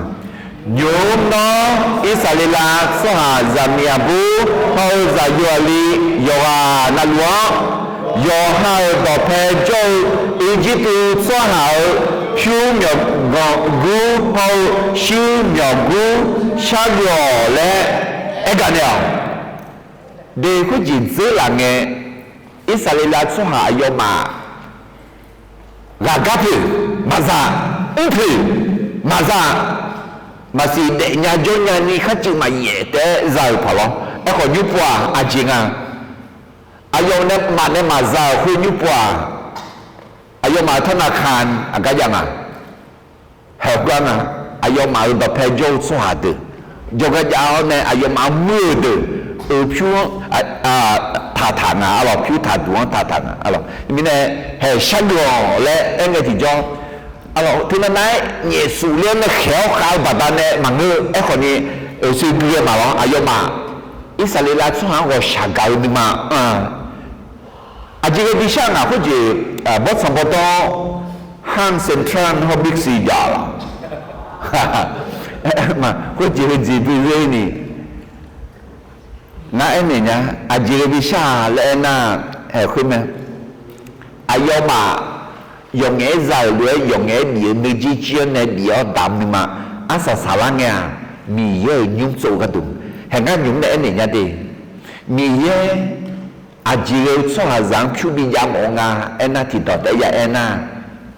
Nymq-mr nawr Irsaqleqlav tsawrhaq zaqmiq aqbur hawr-eu zaqyo aqli yawqghaq navluf-anr, yawqha-euq dawqpae jawr-eu Irjirtuv tsawrhaq-euq pyur myawqganq gur hawr-eu shuir myawqgur shargeuf-awq laer aergaq naeq-awq. De khoerjeq dzeur laf ngae, Irsaqleqlav tsawrhaq aqyawfmaf ghaqgar poeq maqza, mr poeq maqza, maqsiq daefnya jawrnya ni kharcuiv maqyaef taef-aer za-euq paq lawr. Aerkhawf nymr pov-aq aqjeq nga. Aqyawf nae maf nae maqza-euq khoer nymr pov-aq, aqyawfmaf-euq ธนาคาร aqgar jav nga. Haeq gar nga, aqyawfmaf-euq dawqpae jawr-eu tsawrhaq deuq, jawrgar jav-awr nae aqyawfmaf-anr muir-eu deuq, oeq pyur-anr taqtaq nga arlawq, pyur taqduq-anr taqtaq nga arlawq. Mirnae haeq shargeuf-awq laer aerngae tiqjawr, arlawq, teunav nav-aer nyaef suf ler-awr nae khaeq-awr khav-eu baqdanae maqngeur-eu. Aerkhawf ni, oeq sui gui ghae maqlawr, aqyawfmaf Irsaqleqlav tsawrhaq-anr ghawqshaq gaq-eu nuima anr-a. Aqjeq ghae bi shar ngaq khoerjeq, bawrtsanq bawrdanr-awr, Hang Central hawr Big C jav-a lawq. Khoerjeq heujeq bi ghoer ni, ngar aernaeq nya, aqjeq ghae bi shar-a laer aernar, haeq khoer mae. Aqyawfmaf yawqngaef-aer za-euq lof-aer yawqngaef-aer bif-eu nuijir jir-anr nae bif-awr damq nuima, arsaq saqlar ngae-aq, Miqyaer-euq nymr tsov-eu gharduq. Haeq ngar nymq-mr nae aernaeq nya de. Miqyaer aqjeq ghae-eu tsawrhaqzaq-anr pyur bi jav mawf-eu nga aernar, tiqdawq taef-aer ya aernar,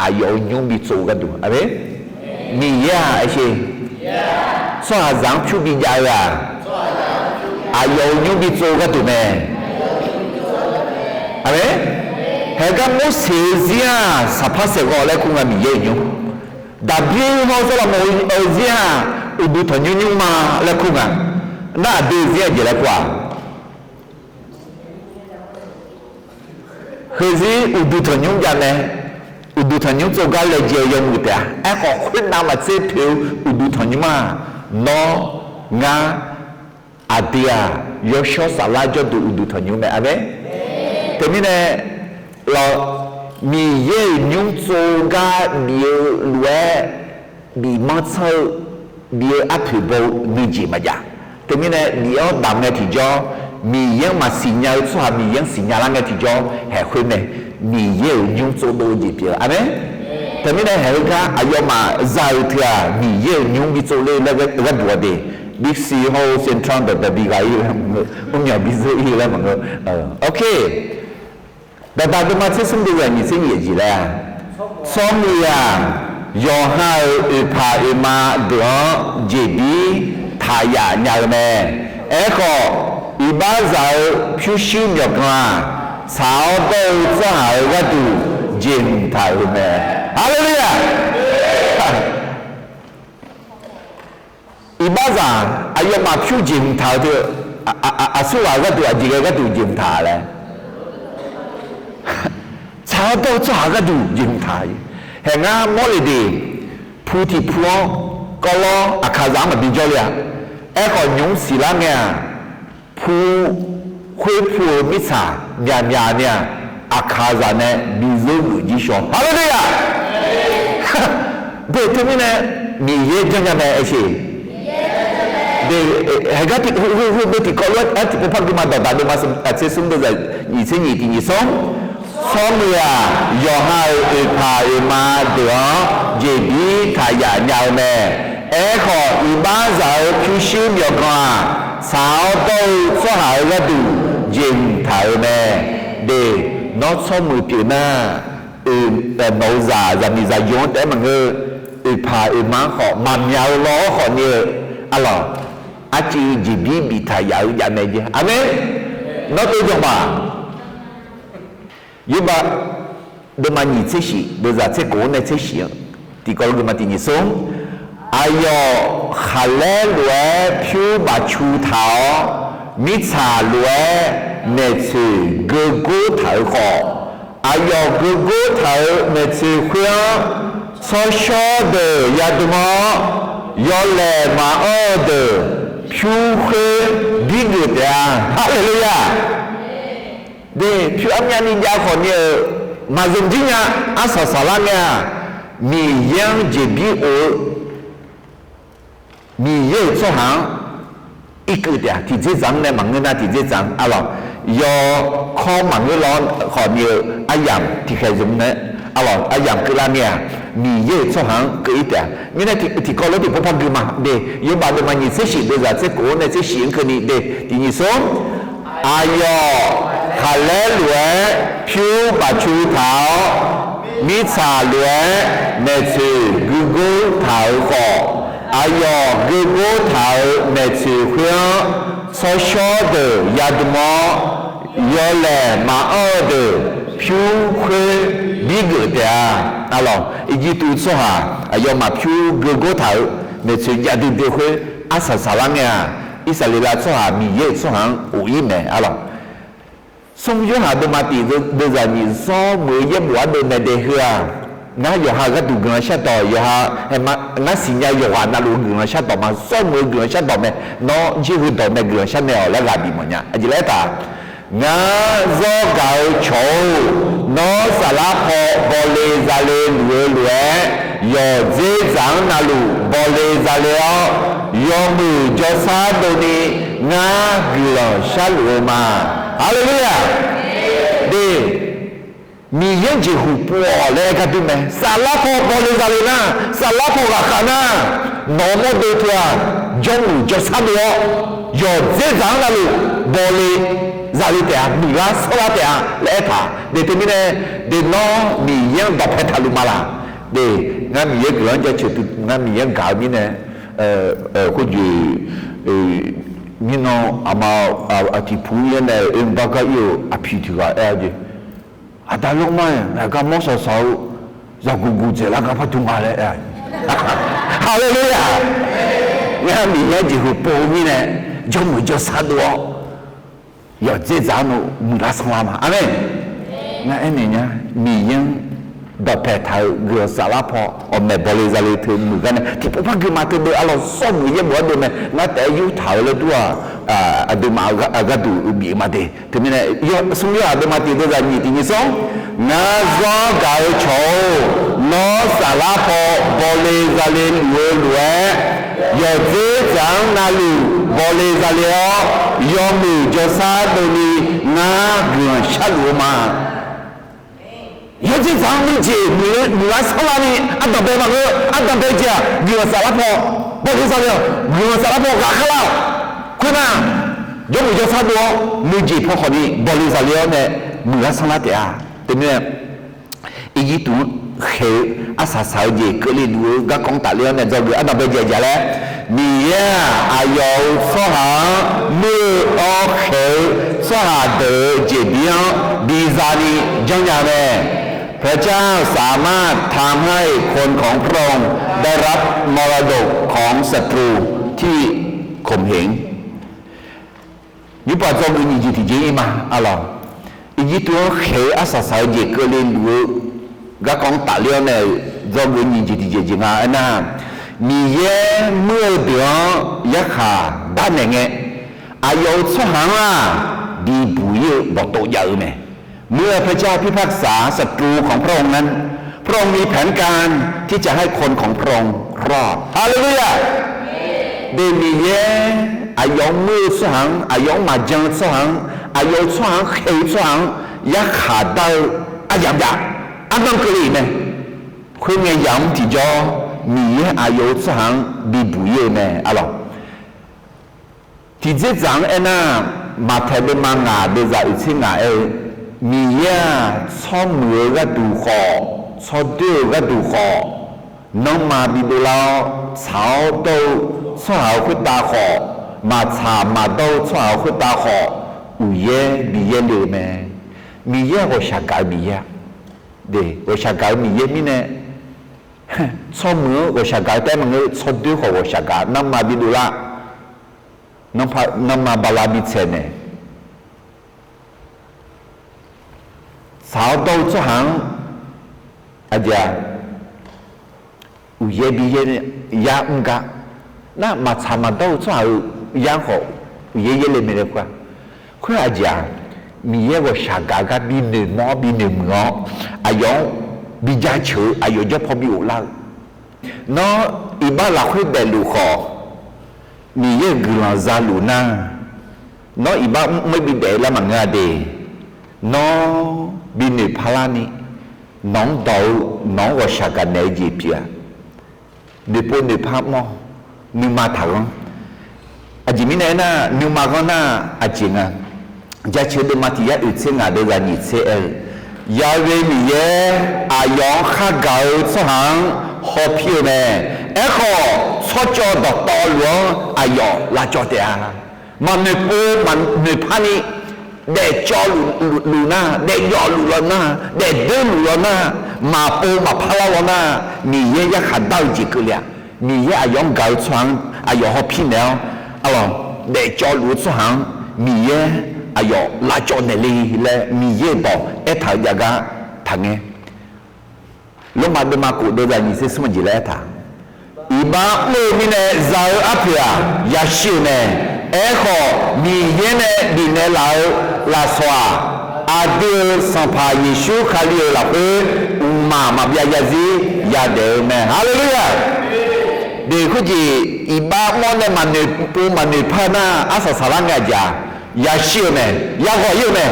aqyawf-euq nymr bi tsov-eu gharduq. Aqmeq. Miqyaer-aq aer sher, tsawrhaqzaq-anr pyur bi jav-eu-aq, aqyawf-euq nymr bi tsov-eu gharduq mae. Aqmeq. Haeq gar Morseq-eu zir-aq saqpar saeqghawv laer kur nga Miqyaer-euq nymr. Daqbir hawr Sawrlaqmawq-eu zir-aq uqduq tanqnymr nymrma laer kur nga. Nar aqdui-eu zir-aq jeq laer kur-aq. Heuzir uqduq tanqnymr jav mae. Uqduq tanqnymr tsov gar laejae-eu yawmuiq taef-a. Aerkhawf khoernav maqtser poeq-eu uqduq tanqnymr-aq, nawr, ngar, aqdui-aq yawshawr saflar jawrduq uqduq tanqnymr mae. Aqmeq. Teumirnae lawq, Miqyaer-euq nymr tsov gar bif-eu lof-aer bif manr tsanr-eu, bif-eu arpoeq baw-eu nuijeq maqjav. Teumirnae bif-awr damq ngae tiqjawr, Miqyaer-anr maqsiq nya-eu tsawrhaq Miqyaer-anr siqnya lar ngae tiqjawr, haeq khoer mae. Miqyaer-euq nymr tsovdov-eu jeq pyeuf-eu. Aqmeq. Teumirnae haeq heugar aqyawfmaf za-euq teughaq Miqyaer-euq nymr bi tsov ler-eu gharduq-a de. Big C hawr-eu Central dawqdaq bi ghaq-ir laer maqngeur, mrmyaq bi zeur-ir laer maqngeur. Ok. Daqdaq deuvma tser smr deuvzaq nyiq tser nyiq jeq laer-a, tsawrmuiq-aq, yawqha-euq oeqpaq oeqma deuq-anr jeqbir taq yaf nya-eu mae. Aerkhawf, iqbaxzaq-euq pyurshuir myawqganq-aq, tsaq-awr dawr-eu tsawrhaq-euq gharduq jeqhmq taq-euq mae. Haleluya! Iqbaxzaq aqyawfmaf pyur jeqhmq taq-eu teu, aqsurghaq gharduq aqjeq ghae gharduq jeqhmq taq laer, tsaq-awr dawr-eu tsawrhaq gharduq jeqhmq taq. Haeq ngar mawrle de, pu tiq pu-anr kawvlawr aqkaqzaq-anr maqbi jawrle-a. Aerkhawf nymq-mr siqlar ngae-aq, pu khoer pu-euq mirtsaq myaqmyaq ni-aq, aqkaqzaq nae bi zeur geuf jir shaw. Haleluya! Deuq teumirnae Miqyaer janrnya mae aer sher. Deuq, haeq gar tiq, heu, heu, heu, deuq tiqkawv lof-aer tiqpov par gui ma. Dawqdaq deuvma tser smr deuvzaq nyiq tser nyiq tiq nyiq smr. Tsawrmuiq-aq, yawqha-euq oeqpaq oeqma deuq-anr jeqbir taq yaf nya-eu mae. Aerkhawf, iqbaxzaq-euq pyurshuir myawqganq-aq, tsaq-awr dawr-eu tsawrhaq-euq gharduq jeqhmq taq-euq mae. De, nawr tsawrmuiq pyeuf nar, nawq-euq zaq, zaqmiq zaqyo-anr taef-aer maqngeur, oeqpaq oeqma-anr khawf maqmyaq-eu law-awr khawf ni-eu, arlawq, arcuiv jeqbir biftaq yaf-eu javmae jeq. Aqmeq. Nawr tov janq ma. Yawbav, deuvma nyiq tser shif, deuvzaq tser kof-anr nae tser shif-anr tiqkawv lof geufma tiq nyiq smr. Aqyawf khaqlaer lof-aer pyur bafcu taq-awr, mirtsaq lof-aer maeqtsoeq geugor taq-euq khawf, aqyawf geugor taq-euq maeqtsoeq khoer-anr tsawrshawr deuq yadm-awr, yawlaeq maqanr-eu deuq pyur khoer birgeuf taef-a. Haleluya! De, pyur armyavni jav khawf ni-euq maqzmq jir nya. Arsaq saqlar ngae-aq, Miqyaer-anr jeqbir of-eu Miqyaer-euq tsawrhaq-anr irkeuv taef-a. Tiqdzerdzaq-anr nae maqngeur nar tiqdzerdzaq-anr arlawq, yawkawr maqngeur law-awr khawf ni-euq aryamq tiqkhaeq zmq nae arlawq aryamq keuvlar ngae-aq, Miqyaer-euq tsawrhaq-anr keuv-ir taef-a. Mirnae tiqkawv lof tiqpov par gui ma de, yawbav deuvma nyiq tser shif deuvzaq tser kof-anr nae tser shif-anr keuvni de, tiq nyiq smr. Aqyawf khaqlaer lof-aer pyur bafcu taq-awr, mirtsaq lof-aer maeqtsoeq geugor taq-euq khawf, aqyawf geugor taq-euq maeqtsoeq khoer-anr tsawrshawr deuq yadm-awr, yawlaeq maqanr-eu deuq pyur khoer birgeuf taef-a. Arlawq, Irjirtuv tsawrhaq aqyawfmaf pyur geugor taq-euq maeqtsoeq jav duidui khoer arsaq saqlar ngae-aq, Irsaqleqlav tsawrhaq Miqyaer-euq tsawrhaq-anr of-ir mae arlawq. Smr Yorhaq deuvma tiq deuvzaq nyiq zawr muiq-eu yaerbof ardeuv mae de heu-aq, ngar yawqha gharduq guiqlanq shardawq yawqha, ngar siqnya yawqghaq navluf-eu guiqlanq shardawq ma, zawr muiq-eu guiqlanq shardawq mae. Nawr jir heudawq mae guiqlanq shar nae-awq laer ghaq bif mawf nya. Aqjeq laer taq, ngar zawr gaq-eu cawq-or, nawr saflar paw bawle zale luf-eu lof-aer, yawqdzer dzaq-anr navluf bawle zale-awr, yawmuiq jawrshar dovni ngar guiqlanq sharluf-eu ma. Haleluya! De, Miqyaer-anr jeqhuq pov-awq laer aer gar dur mae. Saflar paw bawle zale nar, saflar paw ghaqkhav nar, nawq-eu mawrdo teu-aq, jawrmuiq jawrshar dov-awr, yawqdzer dzaq-anr navluf bawle zale taef-a, muiqlar sanrlar taef-a laer aertaq. De teumirnae, de nawr Miqyaer-anr dawqpae taqluf ma laq? De, ngar Miqyaer guiqlanq-anr jaceuq teu ngar Miqyaer-anr gaq-eu mirnae, khoerjeq mirnan aqma, aqtiq pu-ir-aer nae oermr bar gar ir-euq aqpiq tiq ghaq aer-a jeq. Aqda lawrma-aer ngaq gar mawr saqsaq-eu zaqguq guq dzaeqlar gar par dur nga laer aer-a. Haleluya! Ngar Miqyaer-anr jeqhuq pov-eu mirnae, jawrmuiq jawrshar dov-awr, yawqdzer dzaq-anr navluf muiqlar sanrlar ma. Aqmeq. Ngar aernaeq nya, Miqyaer-anr dawqpae taq-eu guiqlanq saflar paw awqmaeq bawle zale teu muiq gar nae tiqpov par gui ma. Teubeu arlawq, zawr muiq-eu yaerbof ardeuv mae. Ngar taef-aer yurtaq-eu laer dur-aq, aqduimaf-eu gharduq uqbif-eu ma de. Teumirnae, smr Yorhaq deuvma tiq deuvzaq nyiq tiq nyiq smr, ngar zawr gaq-eu cawq-or, nawr saflar paw bawle zale luf-eu lof-aer, yawqdzer dzaq-anr navluf bawle zale-awr, yawmuiq jawrshar dovni ngar guiqlanq sharluf-eu ma. Yawqdzer dzaq-anr nuijeq muiqlar sanrlarni ardanqbae maqngeur. Ardanqbae jeq-aq guiqlanq saflar paw bawle zale-awq. Guiqlanq saflar paw ghaqkhav lar-awq. Khoernar, jawrmuiq jawrshar dov-awr nuijeq paw khawfni bawle zale-awr nae muiqlar sanrlar taef-a. Teumirnae, Irjirtuv-anr khaeq-eu arsaq saq-eu jeq keuvle luf-eu garkawv-anr tafler-awr nae dzawgeuf ardanqbae jeq aqjeq laer, Miqyaer-aq, aqyawf-euq tsawrhaq-anr muir-eu awr khaeq-eu tsawrhaq deuq-euq jeqbir-anr bizani janrnya mae. พระเจ้าสามารถทำให้คนของพระองค์ได้รับมรดกของศัตรูที่ข่มเหง Nymrpov dzawgeuf nyiq jeq tiqjeq-ir ma arlawq. Irjirtuv-anr khaeq-eu arsaq saq-eu jeq keuvle luf-eu garkawv-anr tafler-awr nae-euq dzawgeuf nyiq jeq tiqjeq jeq nga aernar, Miqyaer muir-eu deuq-anr yarkhaq darnaeq ngae, aqyawf-euq tsawrhaq-anr-aq bibuq-ir-eu dawqtov jav-eu mae. เมื่อพระเจ้าพิพากษาศัตรูของพระองค์นั้น พระองค์มีแผนการที่จะให้คนของพระองค์รอด Haleluya! De, Miqyaer aqyawf-anr muir-eu tsawrhaq-anr, aqyawf-anr maqjan-eu tsawrhaq-anr, aqyawf-euq tsawrhaq-anr khaeq-eu tsawrhaq-anr yarkhaq dar-eu aryamq jav, arnan keuvle-iq mae. Khoerngae yamq-anr tiqjawr, Miqyaer aqyawf-euq tsawrhaq-anr bibuq-ir-eu mae arlawq. Tiqdzerdzaq-anr aernar, Maqtaeq deuvma ngaq deuvzaq oeqtser ngaq aer-eu, Miqyaer-aq, tsawrmuiq-eu gharduq khawf, tsawrdoer-eu gharduq khawf, nanrma bidov lar-awr tsaq-awr dawr-eu tsawrhaq-euq khoertav khawf, maqtsaq maqdawr-eu tsawrhaq-euq khoertav khawf, uqyaer bi yaerle-eu mae. Miqyaer ghawqshaq gaq-eu Miqyaer-a. De, ghawqshaq gaq-eu Miqyaer mirnae, tsawrmuiq-anr ghawqshaq gaq-eu taef-aer maqngeur, tsawrdoer khawf ghawqshaq gaq, nanrma bidov lar, nanrma bala bitsaeq naeq, tsaq-awr dawr-eu tsawrhaq-anr aqjeq-aq, uqyaer bi yaer yar mr gar, nar maqtsaq maqdawr-eu tsawrhaq-euq yar-anr khawf uqyaer yaer le mae laer khoer-aq, khoer aqjeq-aq, Miqyaer ghawqshaq gaq-eu gar binoeq mawr-awr binoeq muiq-awr, aqyawf-anr bi jaceuq-eu, aqyawf jawr paw bi ghoflar-eu. Nawr iqbax lafkhoer daefluf khawf, Miqyaer-euq guiqlanq zaluf nar, nawr iqbax mr-aer bi daef lar maqngeur-a de. Nawr binoeq parlar ni, nawq-anr dawq-eu, nawq-anr ghawqshaq gaq naeq-eu jeq pyeuf-a. Noeqpov noeqpar mawr, nuima taqghanr. Aqjeq mirnae aernar, nuima ghanr nar aqjeq nga. Jaceuq deuvma tiq yar oeq tser ngaq deuvzaq nyiq tser aer-eu, Yaghae Miqyaer aqyawf-anr khargaq-eu tsawrhaq-anr hawpir-eu mae. Aerkhawf, tsawrcawv dawqtawvluf-anr aqyawf lavcawv taef-a. Maqnoeqpov maqnoeqpar ni, daefcawv luf nar, daefyawf luf law nar, daefdoer luf law nar, maqpov maqpar lar law nar, Miqyaer yarkhaq dar-eu jeq keuvle-aq, Miqyaer aqyawf-anr gaq-eu tsawrhaq-anr aqyawf hawpir naeq-awr, arlawq, daefcawv luf-eu tsawrhaq-anr Miqyaer aqyawf lavcawv naeq le laer Miqyaer-euq dawq aertaq-eu jav gar taqngae. Lormav deuvma kof deuvzaq nyiq tser smr jeq laer aertaq, Iqbax mr-eu mirnae za-eu arpoeq-aq, yashir-euq mae. Aerkhawf, Miqyaer nae bifnaeq laf-eu lafsawq-aq, aqdui-euq Sanqpaq Yeqsur Kali-euq lafkhoer mqmaq maqbyav zarzir yadaef-eu mae. Haleluya! Deq khoerjeq iqbax mr-awr nae maqnoeqpov maqnoeqpar nar, arsaq saqlar ngae aqjeq-aq, yashir-euq mae, yaghawq ir-eu mae.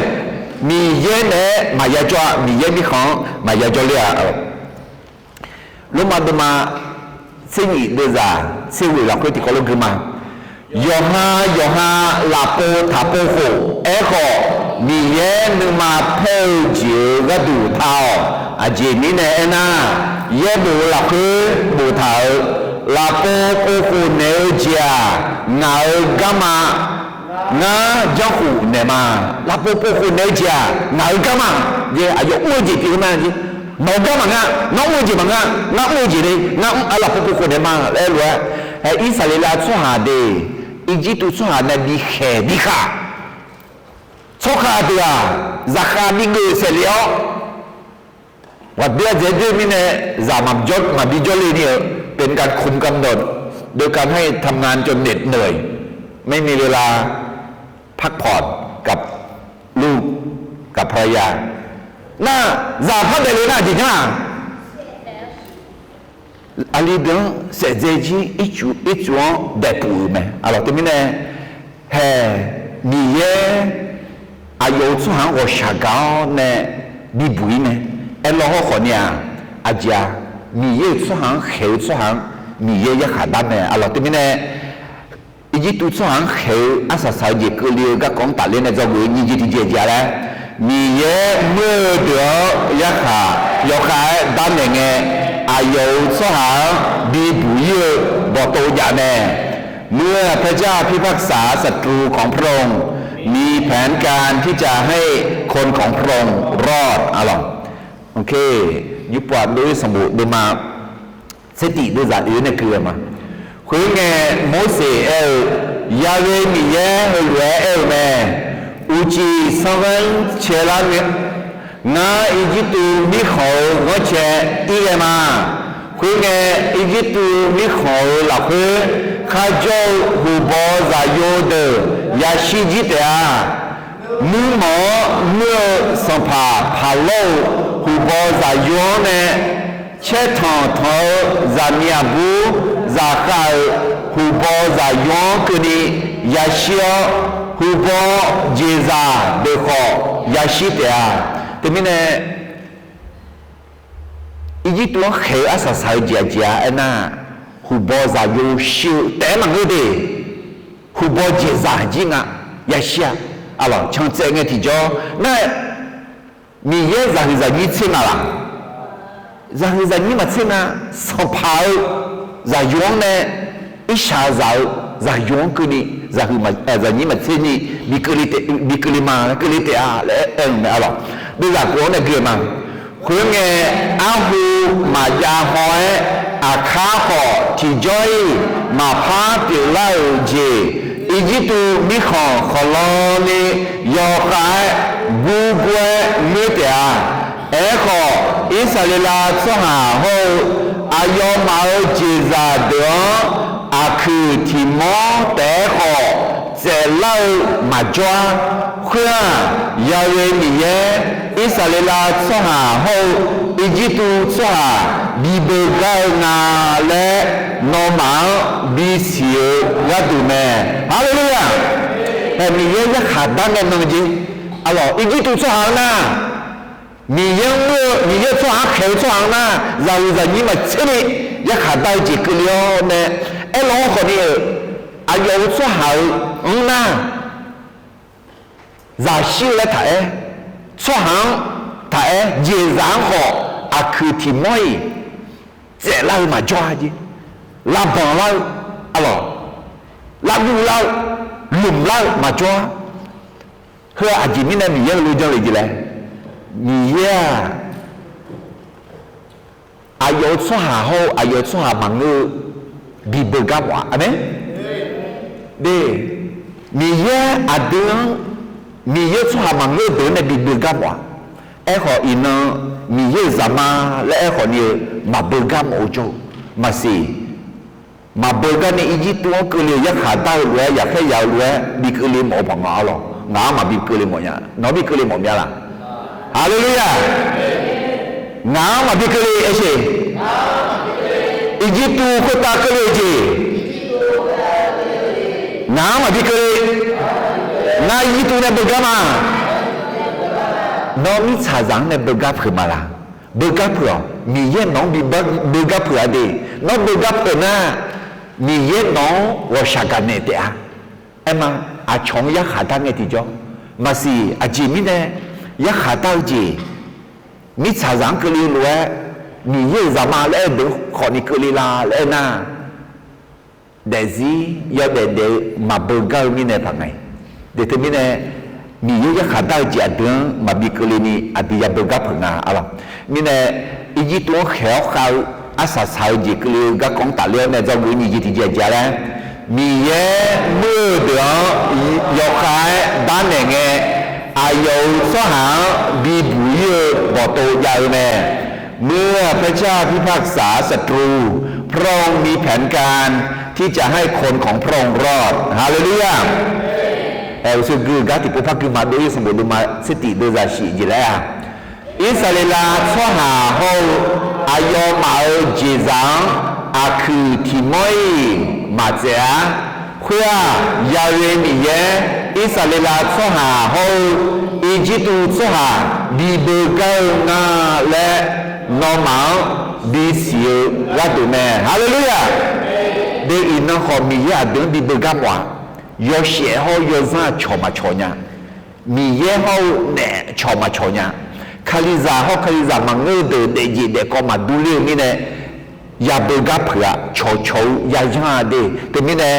Miqyaer naeq-aer maqya jawr-a, Miqyaer mirkhanq-anr maqya jawr ler-a. Lormav deuvma tser nyiq deuvzaq tser ghoeq lafkhoer tiqkawv lof gui ma. Yawqha yawqha lafpov taqpov khof, aerkhawf Miqyaer nuima paer-eu jeq-euq gharduq ta-awq. Aqjeq mirnae aernar, yaerbof-eu lafkhoer boftaq-euq, lafpov povkhof naeq-eu jeq-aq, ngaq-euq garma. Ngar janrkhuf naeq ma. Lafpov povkhof naeq-eu jeq-aq, ngaq-euq garma. Aqyawf mr-eu jeq pyeuf-eu ma. Nawq-euq gar maqngeur, nawr mr-eu jeq maqngeur, ngar mr-eu jeq le, ngar mr-a lafpov povkhof naeq ma laer aer-eu lof-aer, hae Irsaqleqlav tsawrhaq de, Irjirtuv tsawrhaq nae bikhaeq bikhaq, tsawrkhav deuq-aq, zaqkhav bigeuf saef lef-awr, ghaqdoer-a dzaeq doer mirnae, zaq maqbi jawrle ni-eu, เป็นการคุมกำหนด โดยการให้ทำงานจนเหน็ดเหนื่อย ไม่มีเวลาพักผ่อนกับลูกกับภรรยา nar, zaq par daefle nar jeq janr-aq, aqli deuq-anr saef dzae jir ircuf ircuf-anr daefpuf-euq mae. Arlawq teumirnae, hae, Miqyaer aqyawf-euq tsawrhaq-anr ghawqshaq gaq-awr nae bibuq-ir mae. Aerlawr hawrkhawf ni-aq, aqjeq-aq, Miqyaer-euq tsawrhaq-anr khaeq-eu tsawrhaq-anr Miqyaer yarkhaq dar mae. Arlawq teumirnae, Irjirtuv tsawrhaq-anr khaeq-eu arsaq saq-eu jeq keuvle-eu garkawv-anr tafler nae dzawgeuf-eu nyiq jeq tiqjeq jeq-a laer, Miqyaer muir-eu deuq-anr yarkhaq yawkhav-aer darnaeq ngae, aqyawf-euq tsawrhaq-anr bibuq-ir-eu dawqtov jav mae. เมื่อพระเจ้าพิพากษาศัตรูของพระองค์ มีแผนการที่จะให้คนของพระองค์รอด Arlawq, nymrpov aqdov-ir sanqbof deuvma tser tiq deuvzaq oe nae keuv-eu ma. Khoerngae, Morseq aer-eu, Yaghae Miqyaer heulof-aer aer-eu mae. Uqcif sanr ghanr caelar ngae, ngar Irjirtuv mirkhanq-euq ghanrcae ir ghae ma. Khoerngae, Irjirtuv mirkhanq-euq lafkhoer kharjawr-eu huqbaw zaqyo deuq yashir jir taef-a. Nuirmanq-anr muir-eu sanqpaq Paqlawr-euq huqbaw zaqyo-anr nae caertanq tanq-eu zaqmiq aqbur zaqkhav-euq huqbaw zaqyo-anr keuvni yashir-awr, huqbaw jeqzaq deuq khawf yashir taef-a. Teumirnae, Irjirtuv-anr khaeq-eu arsaq saq-eu jeq aqjeq-a aernar, huqbaw zaqyo shir-eu taef-aer maqngeur de. Huqbaw jeqzaq jir nga yashir-a. Arlawq, can tsaev ngae tiqjawr nar-aer, Miqyaer zaqhuiq zaqnyir tser nga laq? Zaqhuiq zaqnyir maqtser nga. Sanqpaq-eu zaqyo-anr nae irshaq zaq-eu zaqyo-anr keuvni, zaqhuiq zaqnyir maqtser ni bi keuvle ma, keuvle taef-a laer aer-eu mae. Arlawq, deuvzaq khof-anr nae gui-eu ma. Khoerngae, arhu maqjav haw-aer, aqkar khawf tiqjawr-iq maqpar pyeuflar-euq jeq, Irjirtuv mirkhanq khawqlanni yawkhav-aer gurgur-aer ngoer taef-a. Aerkhawf, Irsaqleqlav tsawrhaq hawr-eu aqyawfmaf-euq jeqzaq deuq-anr aqkuiq tiq mawr taef-aer khawf tsaeflar-eu maqjawr-ar. Khoer-aq, Ya'we Miqyaer, Irsaqleqlav tsawrhaq hawr-eu Irjirtuv tsawrhaq bibeu gar-eu nga laer, nawmaf-anr bisiq-eu gharduq mae. Haleluya! Hae, Miqyaer yarkhaq dar ngae nan jeq. Arlawq, Irjirtuv tsawrhaq-anr nar, Miqyaer-anr muir-eu, Miqyaer tsawrhaq-anr khaeq-eu tsawrhaq-anr nar, zaqhuiq zaqnyir maqtser ni yarkhaq dar-eu jeq keuvle-awr nae, aerlawq-anr khawfni-euq, aqyawf-euq tsawrhaq-euq anr nar, zaqshir-eu laer taq-aer, tsawrhaq-anr taq-aer, jeqzaq-anr khawf aqkuiq tiq mawr-iq tsaeflar-eu maqjawr-a jeq. Lavbanq lar-eu, arlawq, lavguv lar-eu, lmq lar-eu maqjawr-ar. Heu-aq aqjeq mirnae Miqyaer heulof janr le jeq laer, Miqyaer-aq, aqyawf-euq tsawrhaq hawr-eu aqyawf-euq tsawrhaq maqngeur-eu bibeu gar mawf-a. Aqmeq. De, Miqyaer aqdui-anr, Miqyaer tsawrhaq maqngeur-eu deuq-anr nae bibeu gar mawf-a. Aerkhawf, iqnan Miqyaer-euq zaqma laer aerkhawf ni-eu maqbeu gar mawf-eu jawr-eu maqsiq. Maqbeu garni Irjirtuv-anr keuvle-eu yarkhaq dar-eu lof-aer, yaqkhaer yaq-eu lof-aer bi keuvle mawf-eu paq nga arlawq. Ngaq-anr maqbi keuvle mawf nya. Nawq-anr bi keuvle mawf mya laq? Haleluya! Ngaq-anr maqbi keuvle aer sheq. Irjirtuv khoertav keuvle-eu jeq, ngaq-anr maqbi keuvle. Ngar Irjirtuv nae beugar ma. Nawr mirtsaqzaq-anr nae beugar peuq ma laq? Beugar peuq-awq. Miqyaer nawq-anr bi beugar peuq-a de. Nawr beugar peuq nar, Miqyaer nawq-anr ghawqshaq gaqnaeq taef-a. Aerma, aqcawq-anr yarkhaq dar ngae tiqjawr. Maqsiq, aqjeq mirnae yarkhaq dar-eu jeq, mirtsaqzaq-anr keuvle lof-aer, Miqyaer-euq zaqma laer aer deuq khawfni keuvle la laer aernar, daefzir yawdaef daef-eu maqbeugar-eu mirnae paq nga. Daef teumirnae, Miqyaer yarkhaq dar-eu jeq aqdui-anr maqbi keuvle ni aqdui yabeugar peuq nga arlawq. Mirnae, Irjirtuv-anr khaeq-awr khav-eu arsaq saq-eu jeq keuvle-eu garkawv-anr tafler-awr nae dzawgeuf nyiq jeq tiqjeq aqjeq-a laer, Miqyaer muir-eu deuq-anr yawkhav-aer darnaeq ngae, aqyawf-euq tsawrhaq-anr bibuq ir-eu bawqtov jav-eu mae. เมื่อพระเจ้าพิพากษาศัตรู พระองค์มีแผนการที่จะให้คนของพระองค์รอด Haleluya! Aer, uqshoe gui-eu gar tiqpov par gui ma dov-ir sanqbof dov ma tser tiq dov zaqsiq jeq laer-a. Irsaqleqlav tsawrhaq hawr-eu aqyawfmaf-euq jeqzaq-anr aqkuiq tiq mawr-iq maqtsaef-a. Khoer-aq, Ya'we Miqyaer, Irsaqleqlav tsawrhaq hawr-eu Irjirtuv tsawrhaq bibeugar-eu nga laer nawmaf-anr bisiq-eu gharduq mae. Haleluya! De, iqnan khawf Miqyaer aqdui-anr bibeugar mawf-aq, yawshaef hawr-eu yawzanr-aq cawq maqcawq nya. Miqyaer hawr-eu naef cawq maqcawq nya. Kalizaq hawr kalizaq maqngeur-eu deuq daefjeq daefkawv maqdur ler-eu mirnae, yabeugar peuq-aq, cawqcawq-eu yayanr-a de. Teumirnae,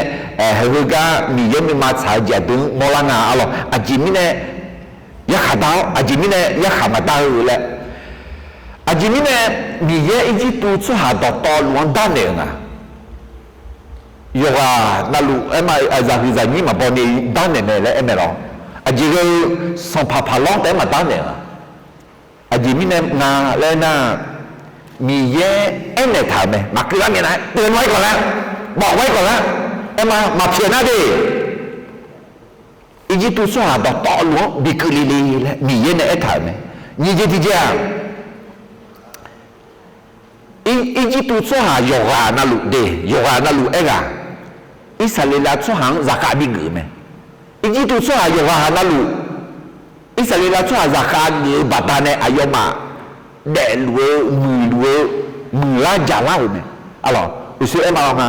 heugar Miqyaer nuima tsaq-eu jeq aqdui-anr mawrlar nga arlawq. Aqjeq mirnae yarkhaq dar-awr, aqjeq mirnae yarkhaq maqdar-eu laer. Aqjeq mirnae Miqyaer Irjirtuv tsawrhaq dawqtawvluf-anr darnaeq-euq nga. Yawqghaq navluf aerma, zaqhuiq zaqnyir maqbaw ni darnaeq mae laer aer mae lawr. Aqjeq ghae-eu sanqpaq paq lawr taef-aer maqdarnaeq-a. Aqjeq mirnae nga laer nar, Miqyaer aernaeq taq-euq mae. Maqkeuv lar ngae nar, teunav-aer gawq lar, bawf-aer gawq lar, aerma maqpyaeq nar de. Irjirtuv tsawrhaq dawqtawvluf-anr bi keuvle le laer Miqyaer nae aertaq-euq mae. Nyiq jeq tiqjeq-aq, Irjirtuv tsawrhaq yawqghaq navluf de, yawqghaq navluf aerghaq, Irsaqleqlav tsawrhaq-anr zaqkhav bigeuf-eu mae. Irjirtuv tsawrhaq yawqghaq navluf, Irsaqleqlav tsawrhaq zaqkhav geuf-eu baqdanae aqyawfmaf daefluf-eu, muiqluf-eu, muiqlar jaqlar-euq mae. Arlawq, uqshoe aerma lawr nga.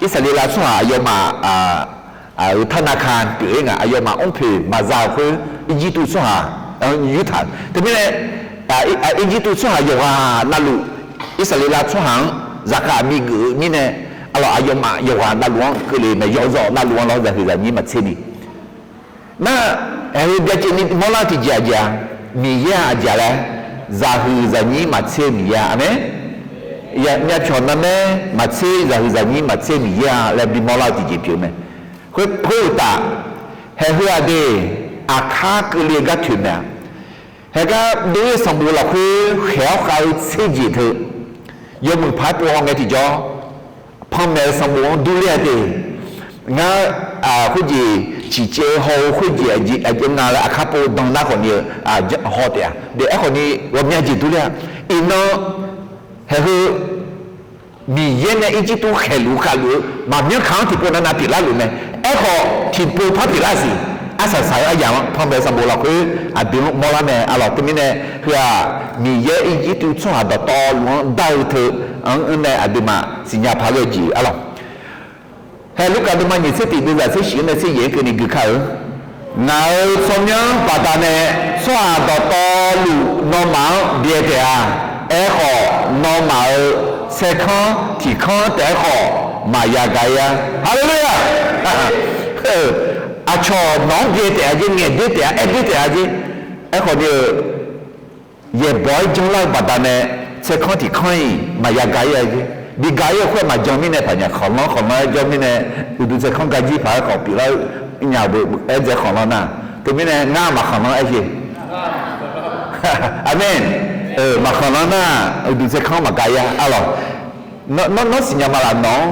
Irsaqleqlav tsawrhaq aqyawfmaf-euq ธนาคาร pyeuf-ir nga, aqyawfmaf mrpoeq maqza-euq khoer, Irjirtuv tsawrhaq-anr yurtaq-euq. Teumirnae, Irjirtuv tsawrhaq yawqghaq navluf, Irsaqleqlav tsawrhaq-anr zaqkhav bigeuf-eu mirnae, arlawq, aqyawfmaf yawqghaq navluf-anr keuvle mae, yawqzawq navluf-anr lawr, zaqhuiq zaqnyir maqtser ni. Nar, aer-eu byacaevni mawrlar tiqjeq aqjeq-a, Miqyaer-aq aqjeq laer zaqhuiq zaqnyir maqtser-eu Miqyaer-a. Aqmeq. Myavpyawq narmaer maqtser, zaqhuiq zaqnyir maqtser-eu Miqyaer-a laer bimawr lar-eu tiqjeq pyeuf-eu mae. Khoer, khoeruqtaf, haeq heu aqdui aqkar keuvle-eu gar toeq mae-a. Haeqgar dov-ir-eu sanqbof lafkhoer khaeq-awr khav-eu tser jeq teu, yawmuiq paq-aer pov haw ngae tiqjawr, panmaeq-eu sanqbof-anr durler-a de. Ngar khoerjeq ciqcaev-eu haw-eu khoerjeq aqjeq nga laer aqkar pov dan nar khawfni-eu haw taef-a de. Aerkhawf ni ghawqmya jeq durler-a. Iqnan haeq heu Miqyaer nae Irjirtuv khaeqluf khavluf-eu maqmyanr kaq-anr tiqpov navnav pyeuflar luf mae. Aerkhawf tiqpov par pyeuflar siq. Arsaq saq-eu aryamq-anr panmaeq-eu sanqbof lafkhoer aqdui-anr mawrlar mae. Arlawq, teumirnae heu-aq, Miqyaer Irjirtuv tsawrhaq dawqtawvluf-anr dar-eu teu-anr nae aqduimaf siqnya paq-aer ghae-eu jeq arlawq. Haeq Lurkaf deuvma nyiq tser tiq deuvzaq tser shif-anr nae tser yaeq-aer keuvni gui kar-eu. Ngaq-euq tsawrmyanr baqdanae tsawrhaq dawqtawvluf nawmaf-anr byae taef-a. Aerkhawf, nawmaf-euq tsaerkanr tiq kanr taef-aer khawf maqya ga-ir-a. Haleluya! Aqcawq nawq-anr byae taef-a jeq, ngaeq doer taef-a, aer doer taef-a jeq. Aerkhawf ni-eu, yaeqbawq-aer janlar-eu baqdanae tsaerkanr tiq kanr-iq maqya ga-ir-a jeq. Bi ga-ir-eu khoer maqjan mirnae paqnyaf khanqlanr khanqlanr-aer jawr mirnae, uqduq tsaerkanr ga jir paq-aer khawf pyeuflar-eu nya-euq beu aer dzae khanqlanr nar, teumirnae ngar maqkhanqlanr aer jeq. Aqmeq. Maqkhanqlanr nar, uqduq tsaerkanr maqga-ir-a arlawq. Nawr, nawr siqnya ma laf, nawq-anr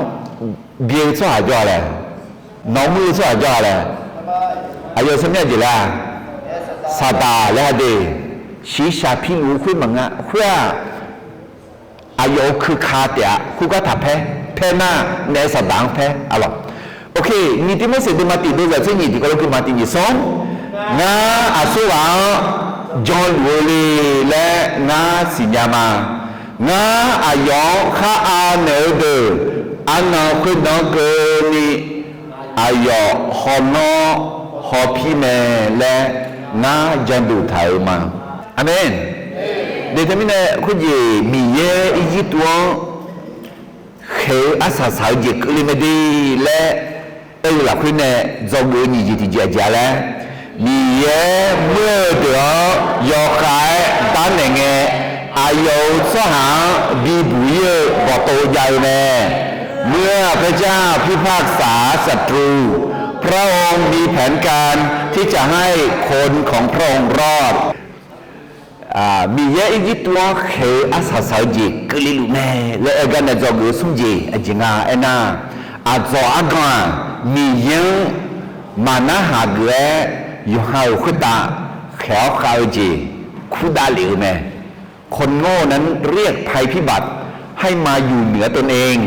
byae-eu tsawrhaq jawr-a laer, nawq-anr muir-eu tsawrhaq jawr-a laer, aqyawf-euq tsawrmyanr jeq laer-a, Saqdaq laer-a de. Shiqshaq piluf-eu khoer maqngeur khoer-aq, aqyawf-euq keuka taef-a. Khoergar taqpaer, paer nar naef Saqdaq-anr paer arlawq. Ok, nyiq Tiqmorseq deuvma tiq deuvzaq tser nyiq tiqkawv lof gui ma tiq nyiq sanr. Ngar aqsur ghaq-anr janluf-eu le laer ngar siqnya ma. Ngar aqyawf-anr khar anaeq-eu deuq arnan khoernan-anr keuvni aqyawf hawlanr hawpir mae laer ngar janduq taq-euq ma. Aqmeq. Deuq teumirnae khoerjeq Miqyaer Irjirtuv-anr khaeq-eu arsaq saq-eu jeq keuvle mae de laer aer-eu lafkhoer nae dzawgeuf-eu nyiq jeq tiqjeq aqjeq-a laer, Miqyaer muir-eu deuq-anr yawkhav-aer darnaeq ngae, aqyawf-euq tsawrhaq-anr bibuq-ir-eu bawqtov jav-eu mae. เมื่อพระเจ้าพิพากษาศัตรู พระองค์มีแผนการที่จะให้คนของพระองค์รอด Miqyaer Irjirtuv-anr khaeq-eu arsaq saq-eu jeq keuvle luf mae laer aer gar nae dzawgeuf-eu smr jeq aqjeq nga aernar, aqdzawq argan-aq, Miqyaer-anr maqnarhaq geuf-aer yawqha-euq khoertav khaeq-awr khav-eu jeq kurdav lef-eu mae. คนโง่นั้นเรียกภัยพิบัติให้มาอยู่เหนือตนเอง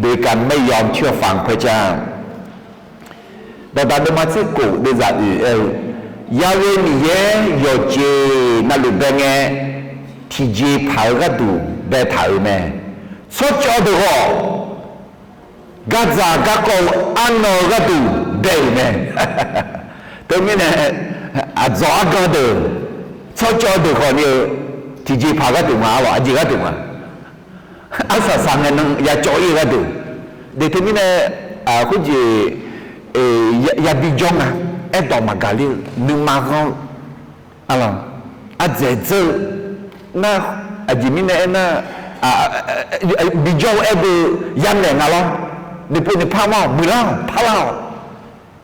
โดยการไม่ยอมเชื่อฟังพระเจ้า Dawqdaq deuvma tser kof deuvzaq oeq aer-eu, Yaghoe Miqyaer yawqjeq navluf bae ngae, tiqjeqpaq-eu gharduq baetaq-euq mae. Tsawrcawv deuq khawf, gardzaq garkawv-eu arnan-eu gharduq bae-euq mae. Teumirnae, aqdzawq argan deuq, tsawrcawv deuq khawfni-eu, tiqjeqpaq gharduq nga arlawq, aqjeq gharduq nga. Arsaq saq ngae nan yacawv-ir-eu gharduq. Deuq teumirnae, khoerjeq yabi jawr nga. Aerdawq maqgaq ler-eu nuima ghanr-eu, ardzaeq dzeur-eu nar, aqjeq mirnae aernar, bijawr-eu aer beu yamaeq nga lawr. Nuipov nuipar mar-awq, muiqlar-awq, parlar-awq.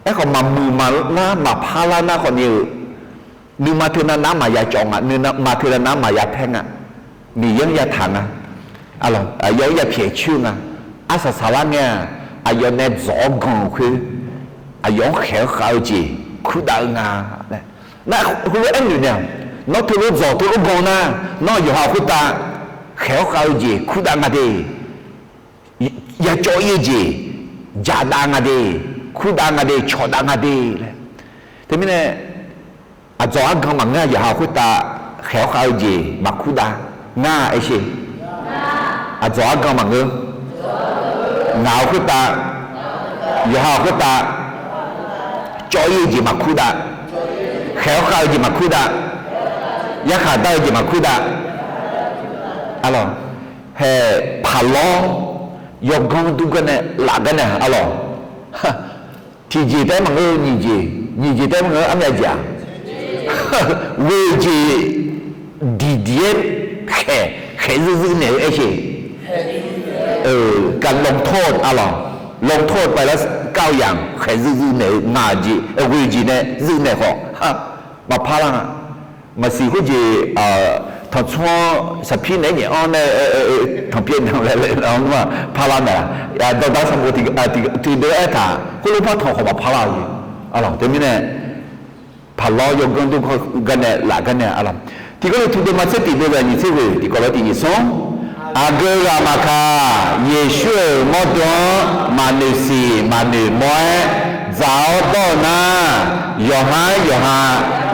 Aerkhawf maqmuiq maqlar maqparlar nar khawfni-eu, nuima teunav nav-anr maqya cawv nga, nuima teunav nav-anr maqya paer nga. Miqyaer-anr yataq nga. Aqyawf-anr yapyaeq coer nga. Arsaq saqlar ngae-aq, aqyawf nae dzawq-awr gan-euq khoer, aqyawf-anr khaeq-awr khav-eu jeq kurdav-eu nga. Nar, heulof-aer noeq naeq-awq. Nawr teulof dzawq teulof gan nar, nawr yawqha khoertav khaeq-awr khav-eu jeq kurdav nga de. Yacawv-ir-eu jeq jaqdav nga de, kurdav nga de, cawqdav nga de laer. Teumirnae, aqdzawq argan maqngeur-a, yawqha khoertav khaeq-awr khav-eu jeq maqkurdav ngar aersher. Aqdzawq argan maqngeur. Ngaq-euq khoertav, yawqha khoertav cawv-ir-eu jeq maqkurdav, khaeq-awr khav-eu jeq maqkurdav, yarkhaq dar-eu jeq maqkurdav. Arlawq, haeq paqlawr yawganr dur gar nae laf gar nae arlawq. Tiqjeq taef-aer maqngeur-eu nyiq jeq, nyiq jeq taef-aer maqngeur-eu armyav jeq-aq, ghoeq jeq diqdiq-aer khaeq, khaeq zuiv zuiv naeq-eu aer sheq. การลงโทษ arlawq, ลงโทษไปแล้ว เก้าอย่าง khaeq zuiv zuiv naeq-eu ngaq jeq, ghoe jeq nae zuiv naeq khawf, maqpar lar-a. Maqsiq khoerjeq tanqtsawr-anr saqpir naeq-aer nyaef-anr nae tanqpyaev nmr laer laer-anr nar-aq, parlar naeq-a. Dawqdaq sanqbof tiqdeuv aertaq khoerlof par tanq khawf maqpar lar-eu jeq. Arlawq, teumirnae paqlawr yawganr dur gar nae laf gar nae arlawq. Tiqkawv lof tiq deuvma tser tiq deuvzaq nyiq tser ghoeq tiqkawv lof tiq nyiq smr. Aqgeu ghaq maqkaq, Yeqsur-euq mawrdo-anr maqnoeq siq maqnoeq mawr-aer dzaq-awr dawr-eu nar, yawqha-aer yawqha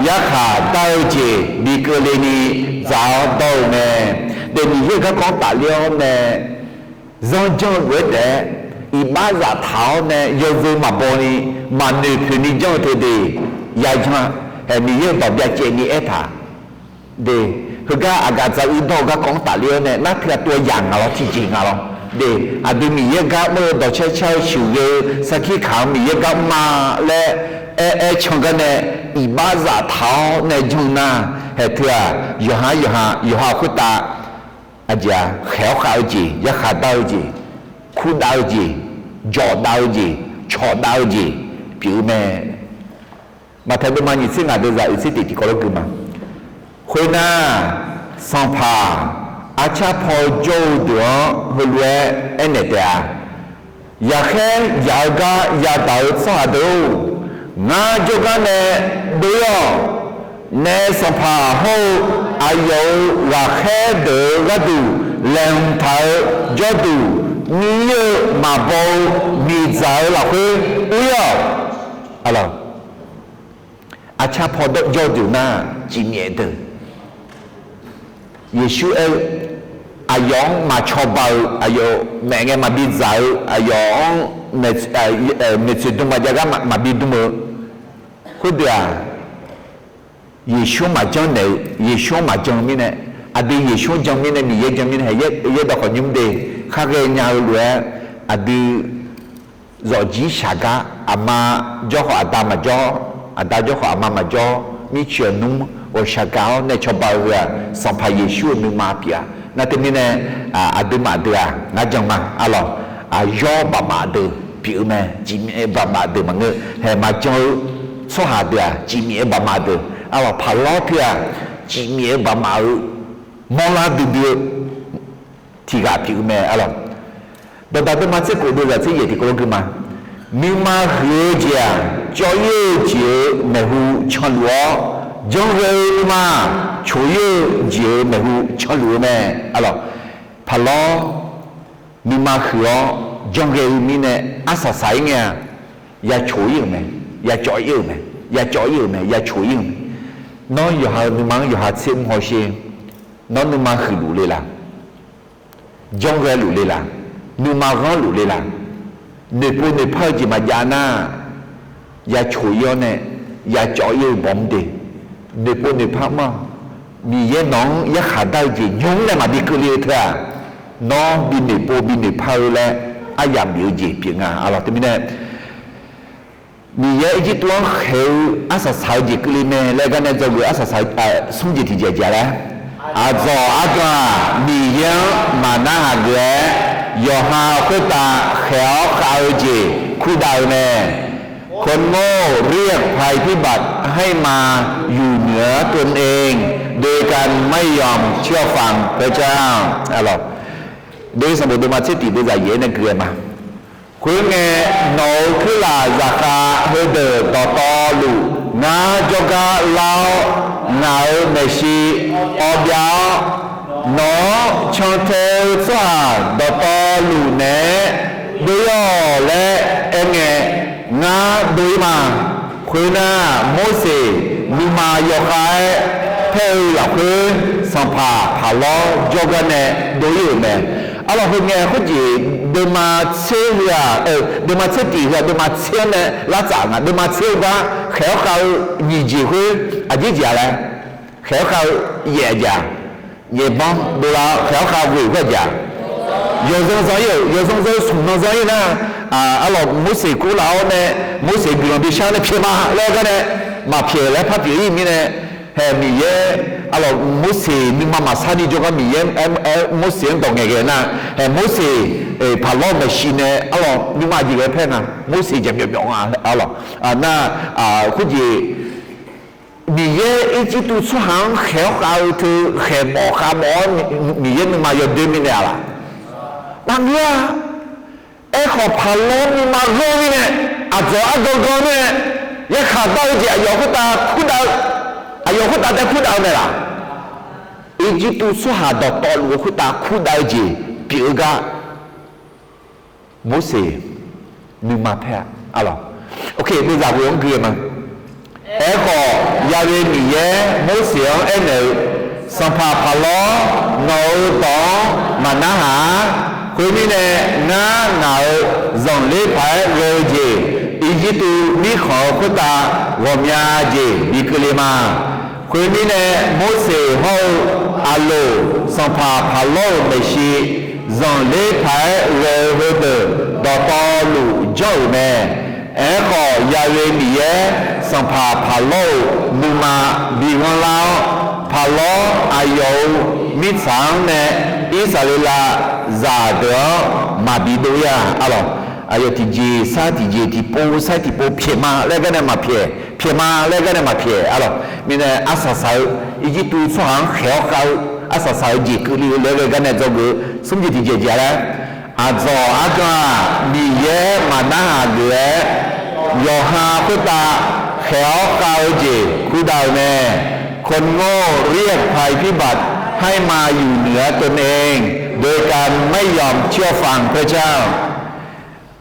yarkhaq dar-eu jeq bi keuvle ni dzaq-awr dawr-eu mae. Daef Miqyaer-euq garkawv-anr tafler-awr nae zanr janr-eu lof-aer taef-aer, iqbax zaftaq-awr nae yawzeu maqbaw ni maqnoeq poeq ni janr-eu teu de, yajanr-a. Haeq Miqyaer-euq dawq byacaevni aertaq de, heugar aqgaf dzaq uir dawr-eu garkawv-anr tafler-awr nae nar teu aqtov yaq ngaq lawr tiqjeq nga lawr de, aqdui Miqyaer gar mr-eu dawqcar car-eu sheuqghae-eu sarkir kaq-anr Miqyaer gar mr-a laer aer aer can gar nae iqbax zaftaq-awr nae janr nar, haeq teu-aq yawqha yawqha yawqha khoertav aqjeq-aq khaeq-awr khav-eu jeq, yarkhaq dar-eu jeq, kurdav-eu jeq, jawqdav-eu jeq, cawqdav-eu jeq pyeuf-eu mae. Maqtaeq deuvma nyiq tser ngaq deuvzaq oeq tser tiq tiqkawv lof gui ma. Khoernar, sanqpaq arcar paw jawr-eu deuq-anr heulof-aer aernaeq taef-a. Yaqkhaer yaq-eu gar yadaq-eu tsawrhaq deuq-or, ngar jawrgar nae dov-ir-awq. Naef sanqpaq hawr-eu aqyawf-euq ghaqkhaer deuq-euq gharduq laeqhmq taq-eu jawrduq, mir-eu maqbaw-eu miqdzaq-eu lafkhoer ur-ir-awq. Arcar paw jawr-eu deuq nar, cifmyaef deuq. Yeqsur aer-eu, aqyawf-anr maq cawba-eu, aqyawf maeq ngae maqbi dzaq-eu, aqyawf-anr maeqtsoeq dm maqjav gar maqbi dm-eu khoerdeuq-aq, Yeqsur-anr maqjanr naeq-eu, Yeqsur-anr maqjan mirnae, aqdui Yeqsur-anr jan mirnae, Miqyaer jan mirnae, haeq yaerdawq khawf nymr de, khar ghae nya-eu lof-aer, aqdui zawqjir shaq gar, aqma jawr khawf aqda maqjawr, aqda jawr khawf aqma maqjawr, mirciq-awq nmr ghawqshaq gaq-awr nae cawba-eu heu-aq, Sanqpaq Yeqsur-euq nuima pyeuf-a. Nar teumirnae, aqduimaf deuq-aq ngar jan ma arlawq, aqyawr bafmaf deuq pyeuf-eu mae, cifmyaef bafmaf deuq maqngeur, haeq maqjan-eu tsawrhaq deuq-aq cifmyaef-eu bafmaf deuq arlawq, paqlawr teu-aq cifmyaef-eu bafmaf-eu mawrlar duidui-eu tiq ghaq pyeuf-eu mae arlawq. Dawqdaq deuvma tser khof deuvzaq tser yaeq tiqkawv lof gui ma. Nuima huiq-eu jeq-aq, cawv-ir-eu jeq-euq maeqhu canluf-awr, janrghae-eu nuima-aq, coq-ir-eu jeq-euq maeqhu canluf-eu mae arlawq. Paqlawr nuima huiq-awr janrghae-eu mirnae arsaq saq-ir ngae-aq, ya coq-ir-euq mae, ya cawv-ir-euq mae, ya cawv-ir-euq mae, ya coq-ir-euq mae. Nawr yawqha-euq nuima-anr yawqha tser mr hawsher. Nawr nuima huiqluf le laq? Janrghae luf le laq? Nuima ghanrluf le laq? Noeqpov noeqpar-eu jeq maqjav nar, ya coq-ir-awr nae ya cawv-ir-eu bawq mr de. Noeqpov noeqpar mr-awq. Miqyaer nawq-anr yarkhaq dar-eu jeq nymr nae maqbi keuvle-eu teu-aq, nawr bi noeqpov bi noeqpar-eu laer aryamq bif-eu jeq pyeuf nga arlawq. Teumirnae Miqyaer Irjirtuv-anr khaeq-eu arsaq saq-eu jeq keuvle mae laer gar nae dzawgeuf arsaq saq-eu smr jeq tiqjeq jeq laer, aqdzawq argan-aq, Miqyaer-anr maqnarhaq geuf-aer, yawqha khoertav khaeq-awr khav-eu jeq kurdav-eu mae. คนโง่เรียกภัยพิบัติให้มาอยู่เหนือตนเอง โดยการไม่ยอมเชื่อฟังพระเจ้า Dawq sanqbof deuvma tser tiq deuvzaq yaeq-aer nae gui-aer ma. Khoerngae, nawq-euq kuirlaf zaqkhav heudeuq dawqtawvluf ngar jawrgar lar-awr, ngaq-euq maeqshi awbyav-awr, nawq-anr cantae-eu tsawrhaq dawqtawvluf naeq-aer dov-ir-awq laer aerngae, ngar dov-ir ma. Khoernar, Morseq nuima yawkhav-aer paer-eu lafkhoer, sanqpaq paqlawr jawrgar nae dov-ir-euq mae. Arlawq, khoerngae khoerjeq deuvma tser heu-aq, deuvma tser tiq heu-aq, deuvma tser-anr nae lar tsaf nga. Deuvma tser-eu gar khaeq-awr khav-eu nyiq jeq khoer aqjeq jeq-a laer, khaeq-awr khav-eu yaef aqjeq-aq, nyaefbanr dovlar-awr khaeq-awr khav ghoeq khoer aqjeq-aq, yawzanr zanr-ir-euq, yawzanr zanr-eu smq nan zanr-ir nar, arlawq, Morseq kurlaf-awr nae, Morseq guiqlanq bishar nae pyaeq ma laer gar nae, maqpyaeq laer par pyeuf-ir mirnae, Hae Miqyaer, arlawq, Morseq nuima maqsar ni jawrgar Miqyaer, aer, Morseq-anr dawq ngaeqghae nar, hae Morseq, Paqlawr-eu maeqshi nae arlawq nuima aqjeq ghae paer nga, Morseq jaqmyawf myawf nga arlawq. Nar, khoerjeq Miqyaer Irjirtuv tsawrhaq-anr khaeq-awr khav-eu teu khaeq mawf khav mawf-awr Miqyaer nuima yawdoer mirnae-a laq? Maqngeur-a. Aerkhawf Paqlawr nuima ghanr-eu mirnae, aqdzawq argan gan mirnae, yarkhaq dar-eu jeq aqyawf khoertav kurdav-eu, aqyawf khoertav taef kurdav-eu mae laq? Irjirtuv tsawrhaq dawqtawvluf-eu khoertav kurdav-eu jeq pyeuf-eu gar Morseq nuima paer-a. Arlawq, ok, deuvzaq ghoe-anr gui-eu ma. Aerkhawf, Ya'we Miqyaer Morseq-anr aernaeq-eu, Sanqpaq Paqlawr, nawq-euq dawq-anr maqnarhaq-ar. Khoermirnae, ngar ngaq-euq zanqler paq-aer ghae-eu jeq, Irjirtuv mirkhanq-eu khoertav ghawqmya jeq bi keuvle ma. Khoermirnae, Morseq hawr-eu Aqloq, sanqpaq Paqlawr-euq maeqshi, zanqler paq-aer ghae-eu heudeuq dawqtawvluf janr-euq mae. Aerkhawf, Ya'we Miqyaer, sanqpaq Paqlawr-euq nuima bi ghanrlar-awr, Paqlawr aqyawf-euq mirtsaq-anr nae Irsaqleqlav zaqdeuq-anr maqbi dov-ir-a. Arlawq, aqyawf tiqjeq sar tiqjeq, tiqpov sar tiqpov pyaeq ma laer gar nae maqpyaeq, pyaeq ma laer gar nae maqpyaeq. Arlawq, mirnae arsaq saq-eu, Irjirtuv tsawrhaq-anr khaeq-awr khav-eu arsaq saq-eu jeq keuvle-eu laer ghae gar nae dzawgeuf-eu smr jeq tiqjeq jeq-a laer, aqdzawq argan-aq, Miqyaer maqnarhaq geuf-aer yawqha khoertav khaeq-awr khav-eu jeq kurdav-eu mae. คนโง่เรียกภัยพิบัติให้มาอยู่เหนือตนเอง โดยการไม่ยอมเชื่อฟังพระเจ้า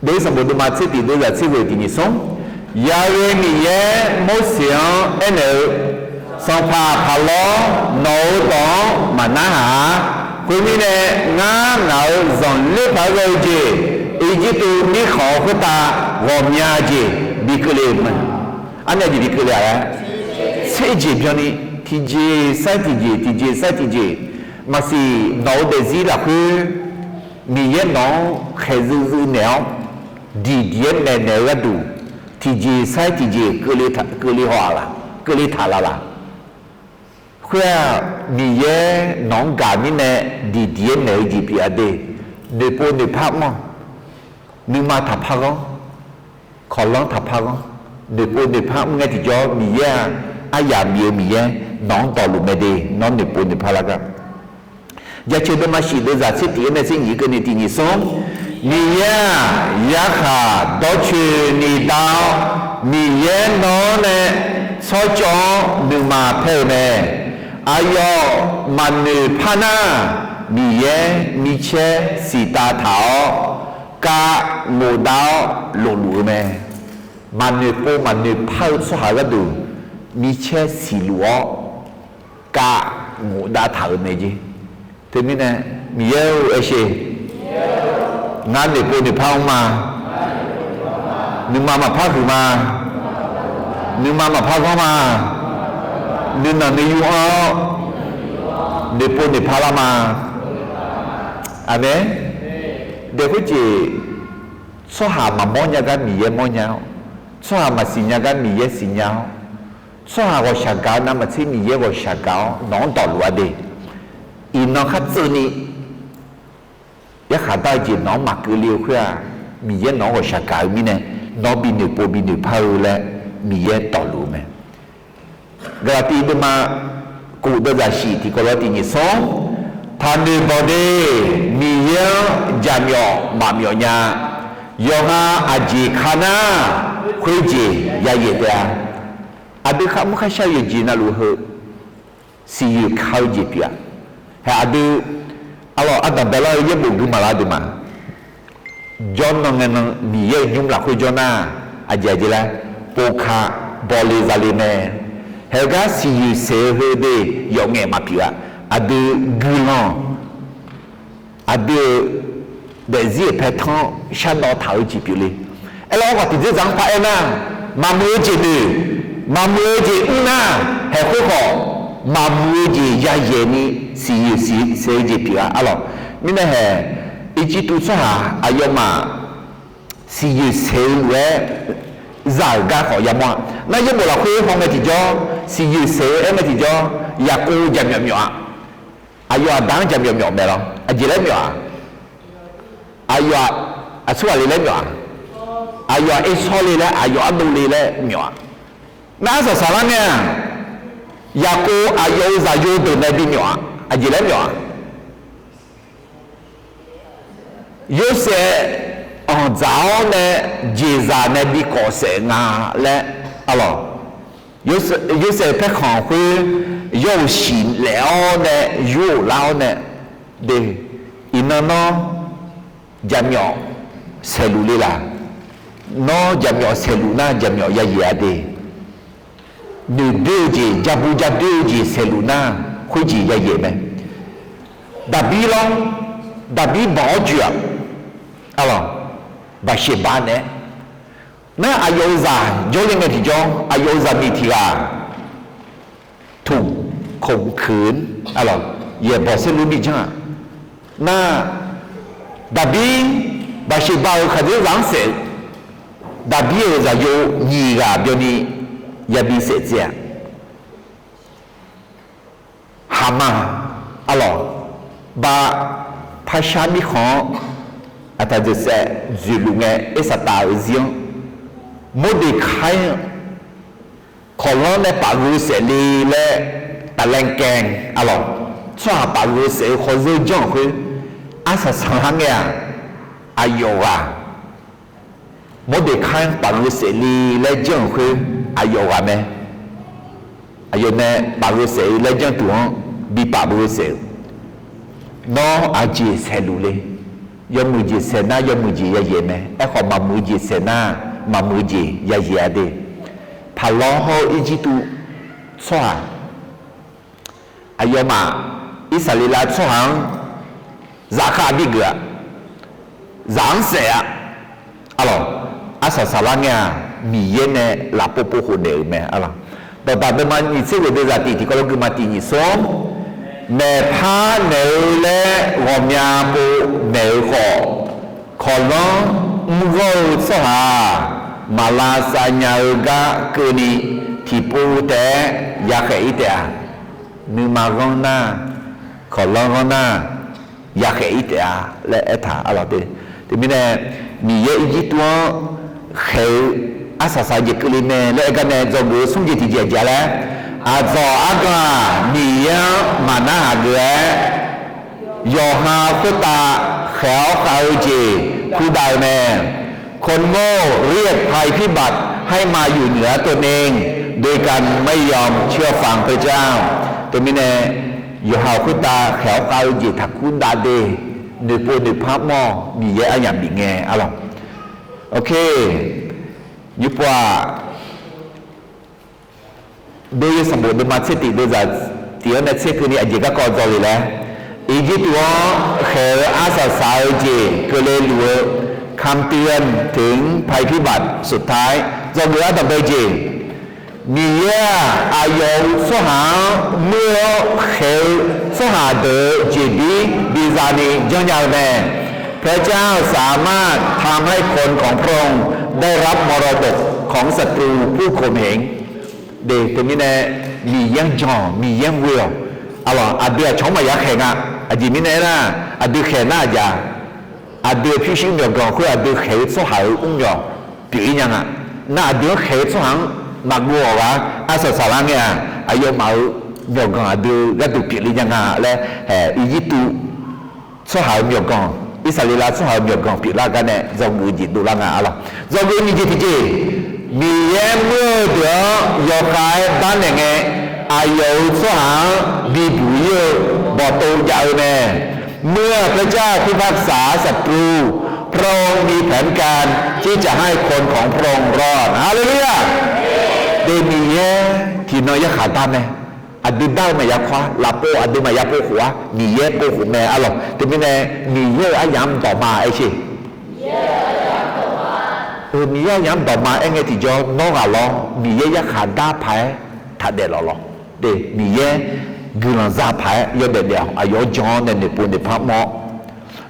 Deuq-ir sanqbof deuvma tser tiq deuvzaq tser ghoe tiq nyiq smr. Ya'we Miqyaer Morseq-anr aernaeq-eu, Sanqpaq Paqlawr, nawq-euq dawq-anr maqnarhaq-ar. Khoermirnae, ngar ngaq-euq zanqler paq-aer ghae-eu jeq, Irjirtuv mirkhanq-eu khoertav ghawqmya jeq bi keuvle-euq mae. Armyav jeq bi keuvle-a laer, tser jeq byanni, tiqjeq sar tiqjeq, tiqjeq sar tiqjeq. Maqsiq nawq-eu daefzir lafkhoer Miqyaer nawq-anr khaeqzuiv zuiv naeq-awr, diqdiq-aer maeqnaeq-eu gharduq, tiqjeq sar tiqjeq keuvle haw-aq laq, keuvle taq laf laq. Khoer-aq, Miqyaer nawq-anr gaq mirnae diqdiq-aer maeq-eu jeq pyeuf-a de. Noeqpov noeqpar mr-awq. Nuima taqpar ghanr, kawqlanr taqpar ghanr. Noeqpov noeqpar mr ngae tiqjawr Miqyaer-aq, aryamq bif-eu Miqyaer nawq-anr dawqluf mae de. Nawr noeqpov noeqpar lar gar. Jaceuq deuvma shif deuvzaq tser tiq-aer nae tser nyiq keuvni tiq nyiq smr. Miqyaer-aq, yarkhaq dawrcoeni dar-awr, Miqyaer nawr nae tsawrcawv-anr nuima paer-eu mae. Aqyawf maqnoeq par nar, Miqyaer micaer siqtav taq-awr, kav ngofdav-awr lofluf-eu mae. Maqnoeq pov maqnoeq par-eu tsawrhaq gharduq micaer siqluf-awr, kav ngofdav taq-euq mae jeq. Teumirnae, Miqyaer-or, aersheq, ngar noeqpov noeqpar mr ma. Nuima maqpar huiq ma. Nuima maqpar ghanr ma. Nuinanq nuiyu anr-awr noeqpov noeqpar lar ma. Aqmeq. Daef khoerjeq, tsawrhaq maqmawr nya gar Miqyaer mawrnya-awr, tsawrhaq maqsiq nya gar Miqyaer siqnya-awr, tsawrhaq ghawqshaq gaq-eu navmaqtser Miqyaer ghawqshaq gaq-awr nawq-anr dawqluf-a de. Iqnan khartseuvni yarkhaq dar-eu jeq nawq-anr maqkeuvle-eu khoer-aq, Miqyaer nawq-anr ghawqshaq gaq-eu mirnae, nawr bi noeqpov bi noeqpar-eu laer Miqyaer dawqluf-eu mae. Gaqlaqtiv deuvma kof deuvzaq shif tiqkawv lawr tiq nyiq smr. Taqnoeq bawq de. Miqyaer-anr jaqmyawf maqmyawf nya. Yawqha aqjeq ka nar, khoerjeq yayaeq taef-a. Aqdui kharmr kharshar-eu yawqjeq navluf heu siqyoeq ka-eu jeq pyeuf-a. Hae aqdui, arlawq ardanq baelar-eu yaerbof gui maqlar deuq ma. Jawrnan ngae nan Miqyaer-euq nymr lafkhoer jawr nar, aqjeq aqjeq laer, pov ka, bawle zale mae. Haegar siqyoeq saeq-eu heu de yawf ngaef maqpyeuf-a. Aqdui guiqlanq, aqdui-euq daefzir-euq paertanr shardawv taq-eu jeq pyeuf le. Aerlawr khawf tiqdzerdzaq-anr paraer nar, maqmuiq-eu jeq noeq, maqmuiq-eu jeq mr nar, haeq khoerkhawf maqmuiq-eu jeq yayaeq ni siqyoeq saeq-eu jeq pyeuf-a. Arlawq, mirnae haeq, Irjirtuv tsawrhaq aqyawfmaf siqyoeq saeq-eu lof-aer zaq-euq gar khawf yamawr-a. Nar yaerbof lafkhoer hawngae tiqjawr, siqyoeq saeq-eu aer ngae tiqjawr, Yaqkov jaqmyawf myawf-a. Aqyawf aqda-anr jaqmyawf myawf mae lawr. Aqjeq laer myawf-a? Aqyawf-aq, aqsurghaq le laer myawf-a. Aqyawf-aq, ersawr le laer, aqyawf ardov le laer myawf-a. Nar arsaq saqlar ngae-aq, Yaqkov aqyawf-euq zaqyo deuq nae bimyawf-a. Aqjeq laer myawf-a? Yorsaev anqdzaq-awr nae jeqzaq nae bi kawf saef nga laer, arlawq, Yorsaev paerkhanq khoer yawr-euq siqlaef-awr nae yur-euq lar-awr nae, de, iqnan nawr jaqmyawf saeqluf le laq? Nawr jaqmyawf saeqluf nar jaqmyawf yayaeq-a de. Noeqdoer-eu jeq, jabu jadoer-eu jeq saeqluf nar, khoerjeq yayaeq mae. Daqbir lawr, Daqbir banq-awr joe-aq, arlawq, Baqseqba naeq-aer, nar aqyawf-euq zaq jawrle ngae tiqjawr, aqyawf-euq zaqmiq tiq ghaq ถูกข่มขืน, arlawq, yaeqbawq saerlu bi janr-aq, nar, Daqbir, Baqseqba-euq khaqdzerzaq-anr saef-eu, Daqbir-euq zaqyo nyiq ghaq byanni yabi saef tsaev-aq, Haqma, arlawq, ba, parshar mirkhanq-anr aqtaq dzeqsaev dzoeqluf ngae, Ersaqtaf-euq zir-anr, Mordeqkai-anr kawqlanr nae paf gheu saef le laer, taqlaev kaev, arlawq, tsawrhaq paf gheu saef-eu khawzeur janr-euq khoer, arsaq saqlar ngae-aq, aqyawf ghaq, Mordeqkai-anr paf gheu saef le laer janr-euq khoer, aqyawf ghaq mae. Aqyawf nae paf gheu saef-eu laer janr tuq-anr bi paf gheu saef-eu, nawr aqjeq saeqluf le? Yawmuiq jeq saeq nar yawmuiq jeq yayaeq mae. Aerkhawf maqmuiq jeq saeq nar maqmuiq jeq yayaeq-a de. Paqlawr hawr-eu Irjirtuv tsawrhaq, aqyawfmaf Irsaqleqlav tsawrhaq-anr zafkhav bigeuf-a, zaq-anr saef-a, arlawq, arsaq saqlar ngae-aq, Miqyaer nae lafpov pov khofnaeq-euq mae, arlawq. Dawqdaq deuvma nyiq tser ghoeq deuvzaq tiq tiqkawv lof guima tiq nyiq smr, maeqpar naeq-eu laer ghawqmya pov naeq-eu khawf, kawqlanr mrgawr-eu tsawrhaq-aq, maqlavsav nya-eu gar keuvni tiqpov taef-aer yakhaeq-ir taef-a. Nuima ghanr nar, kawqlanr ghanr nar, yakhaeq-ir taef-a laer aertaq, arlawq, te. Teumirnae, Miqyaer Irjirtuv-anr khaeq-eu arsaq saq-eu jeq keuvle mae laer aer gar nae dzawgeuf-eu smr jeq tiqjeq aqjeq-a laer, aqdzawq argan-aq, Miqyaer-anr maqnarhaq geuf-aer, yawqha khoertav khaeq-awr khav-eu jeq kurdav-eu mae. คนโง่เรียกภัยพิบัติให้มาอยู่เหนือตนเอง โดยการไม่ยอมเชื่อฟังพระเจ้า Teumirnae, yawqha khoertav khaeq-awr khav-eu jeq taqkur dav de, noeqpov noeqpar mr-awr Miqyaer aryamq bif ngae, arlawq. Ok, nymrpov-aq, Dov-ir sanqbof deuvma tser tiq deuvzaq tiq-anr nae tser keuvni aqjeq garkawv dzaw le laer, Irjirtuv-anr khaeq-eu arsaq saq-eu jeq keuvle luf-eu คำเตือนถึงภัยพิบัติสุดท้าย dzawgeuf ardanqbae jeq, Miqyaer-aq, aqyawf-euq tsawrhaq-anr muir-awr khaeq-eu tsawrhaq deuq-euq jeqbir biza ni janrnya-eu mae. พระเจ้าสามารถทำให้คนของพระองค์ได้รับมรดกของศัตรูผู้ข่มเหง De, teumirnae, Miqyaer-anr jan-awq, Miqyaer-anr ghoe-awq. Arlawq, aqdui aqcawq-anr maqya khaeq nga. Aqjeq mirnae aernar, aqdui khaeq nar aqjeq-a, aqdui-euq pyurshuir myawqganq khoer aqdui khaeq-eu tsawrhaq-euq mrmyawq pyeuf-ir nya nga. Nar aqdui-anr khaeq-eu tsawrhaq-anr maqgov-awq ghaq, arsaq saqlar ngae-aq, aqyawfmaf-euq myawqganq aqdui-eu gharduq pyeufle nya nga laer, Irjirtuv tsawrhaq-euq myawqganq, Irsaqleqlav tsawrhaq-euq myawqganq pyeuflar gar nae dzawgeuf-eu jeq dovlar nga, arlawq. Dzawgeuf-eu nyiq jeq tiqjeq, Miqyaer muir-eu deuq-anr yawkhav-aer darnaeq ngae, aqyawf-euq tsawrhaq-anr bibuq-ir-eu bawqtov jav-eu mae. เมื่อพระเจ้าพิพากษาศัตรู พระองค์มีแผนการที่จะให้คนของพระองค์รอด Haleluya! De, Miqyaer tiqnan yarkhaq dar mae. Aqdui dar-eu maqya kawr-ar, lafpov aqdui maqya pov khof-ar, Miqyaer pov khof mae, arlawq. Teumirnae, Miqyaer-euq aryamq-anr dawqma aer sher. Miqyaer aryamq-anr dawqma aer ngae tiqjawr, nawr ghaq lawr, Miqyaer yarkhaq dar paq-aer taq daef lawq lawq. De, Miqyaer guiqlanq za paq-aer yawdaef daef-awq. Aqyawf-anr jan-awr nae noeqpov noeqpar mr-awr,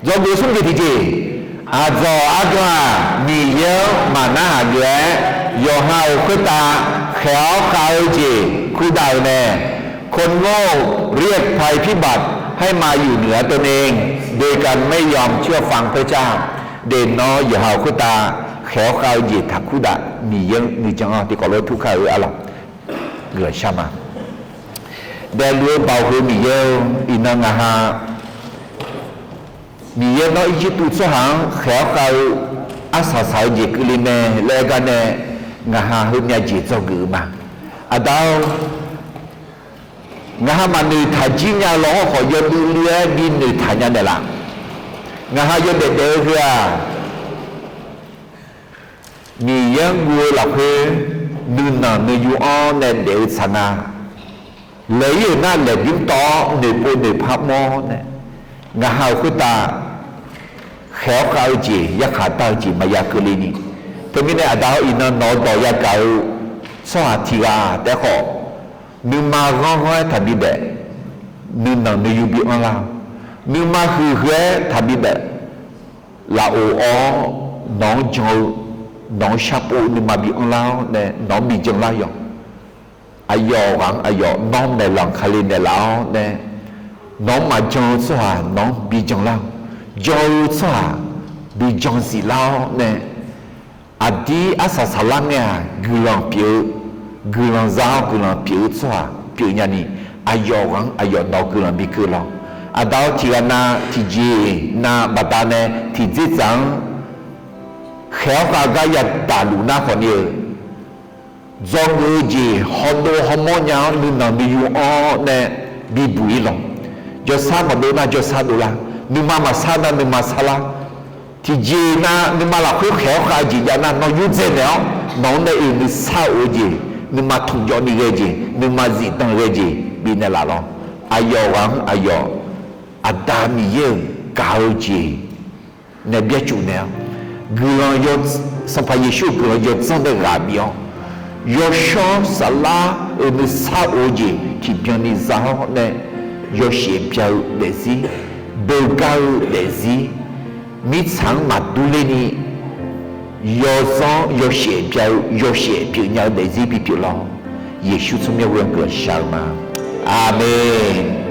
dzawgeuf smr jeq tiqjeq, aqdzawq argan-aq, Miqyaer-anr maqnarhaq geuf-aer, Yawqha-euq khoertav khaeq-awr khav-eu jeq kurdaq-eu mae. คนโง่เรียกภัยพิบัติให้มาอยู่เหนือตนเอง โดยการไม่ยอมเชื่อฟังพระเจ้า Deuq nawr yawqha-euq khoertav khaeq-awr khav-eu jeq taqkur daq Miqyaer-anr nuijan-anr tiqkawv lof tur kar-eu arlawq. Guiqlanq shar ma. Daefluf-eu baoq heu Miqyaer-or, iqnan ngaq ha Miqyaer nawr Irjirtuv tsawrhaq-anr khaeq-awr khav-eu arsaq saq-eu jeq keuvle mae laer aer gar nae, ngaq ha heumyav jeq dzawgeuf-eu ma. Aqda-or, ngaq ha maqnoeq taq jir nya-eu law hawrkhawf yawduv li-aer bi noeqtaq nya naeqlaf. Ngaq ha yawdaef daef-eu heu-aq, Miqyaer-anr guv-eu lafkhoer nuinanq nuiyu-anr nae daef-eu tsaq nga. Laeq-ir-euq nar laeqbymr tawv-awr noeqpov noeqpar mawr nae, ngaq ha-euq khoertav khaeq-awr khav-eu jeq yarkhaq dar-eu jeq maqya keuvle ni. Teumirnae aqda-or, iqnan nawq-eu dawq yagaq-eu tsawrhaq tiq ghaq taef-aer khawf, nuima ghanr ghanr-aer taqbi daef, nuinanq nuiyu bi anrlar-awr, nuima huiq huiq-aer taqbi daef, lafov-awr nawq-anr jan-eu, nawq-anr sharpov-eu nuima bi anrlar-awr nae nawq-anr bi janlar yawq. Aqyawf ghaq-anr aqyawf nawr maeqlanq kale naeqlaf-awr nae, nawq-anr maqjan-eu tsawrhaq nawq-anr bi janlar-awq. Jan-eu tsawrhaq bi jan ziflar-awr nae, aqdir arsaq saqlar ngae-aq guiqlanq pyeuf-eu, guiqlanq za-awr guiqlanq pyeuf-eu tsawrhaq pyeuf nyani, aqyawf ghaq-anr aqyawf nawq-eu guiqlanq bi keuv lawr. Aqda-or, tiq ghaq nav tiqjeq nav baqdanae tiqdzerdzaq-anr khaeq-awr khav gar yadaq luf nar khawfni-eu, dzawgeuf-eu jeq hawdov hawmawr nya-awr nuinanq nuiyu-anr nae bibuq-ir lawq. Jawrsar maqdov nar jawrsar dovlar, nuima maqsar nar nuima sarlar. Tiqjeq nav nuima lafkhoer khaeq-awr khav-eu jeq jav nar nawr yurdzae naeq-awr nawq-anr nae oeq nuisar of-eu jeq, nuima tmqjawv ni ghae jeq, nuima zifdan ghae jeq bifnaeq laf lawr. Aqyawf ghaq-anr aqyawf Aqda Miqyaer-euq gaq-eu jeq nae byaercuf naeq-awr, guiqlanq yaw, Sanqpaq Yeqsur-euq guiqlanq yawdzanr nae ghaq bif-awr, yawshawr saflar-euq nuisar of-eu jeq tiqbyan ni za-awr nae, yawshaef bya-eu daefzir, beugar-eu daefzir, mirtsaq-anr maqdur ler ni, yawzanr yawshaef bya-eu yawshaef pyeufnya-eu daefzir bipyeuf lawr. Yeqsur tsawrmyanr ghoe-anr guiqlanq shar-eu ma. Aqmeq.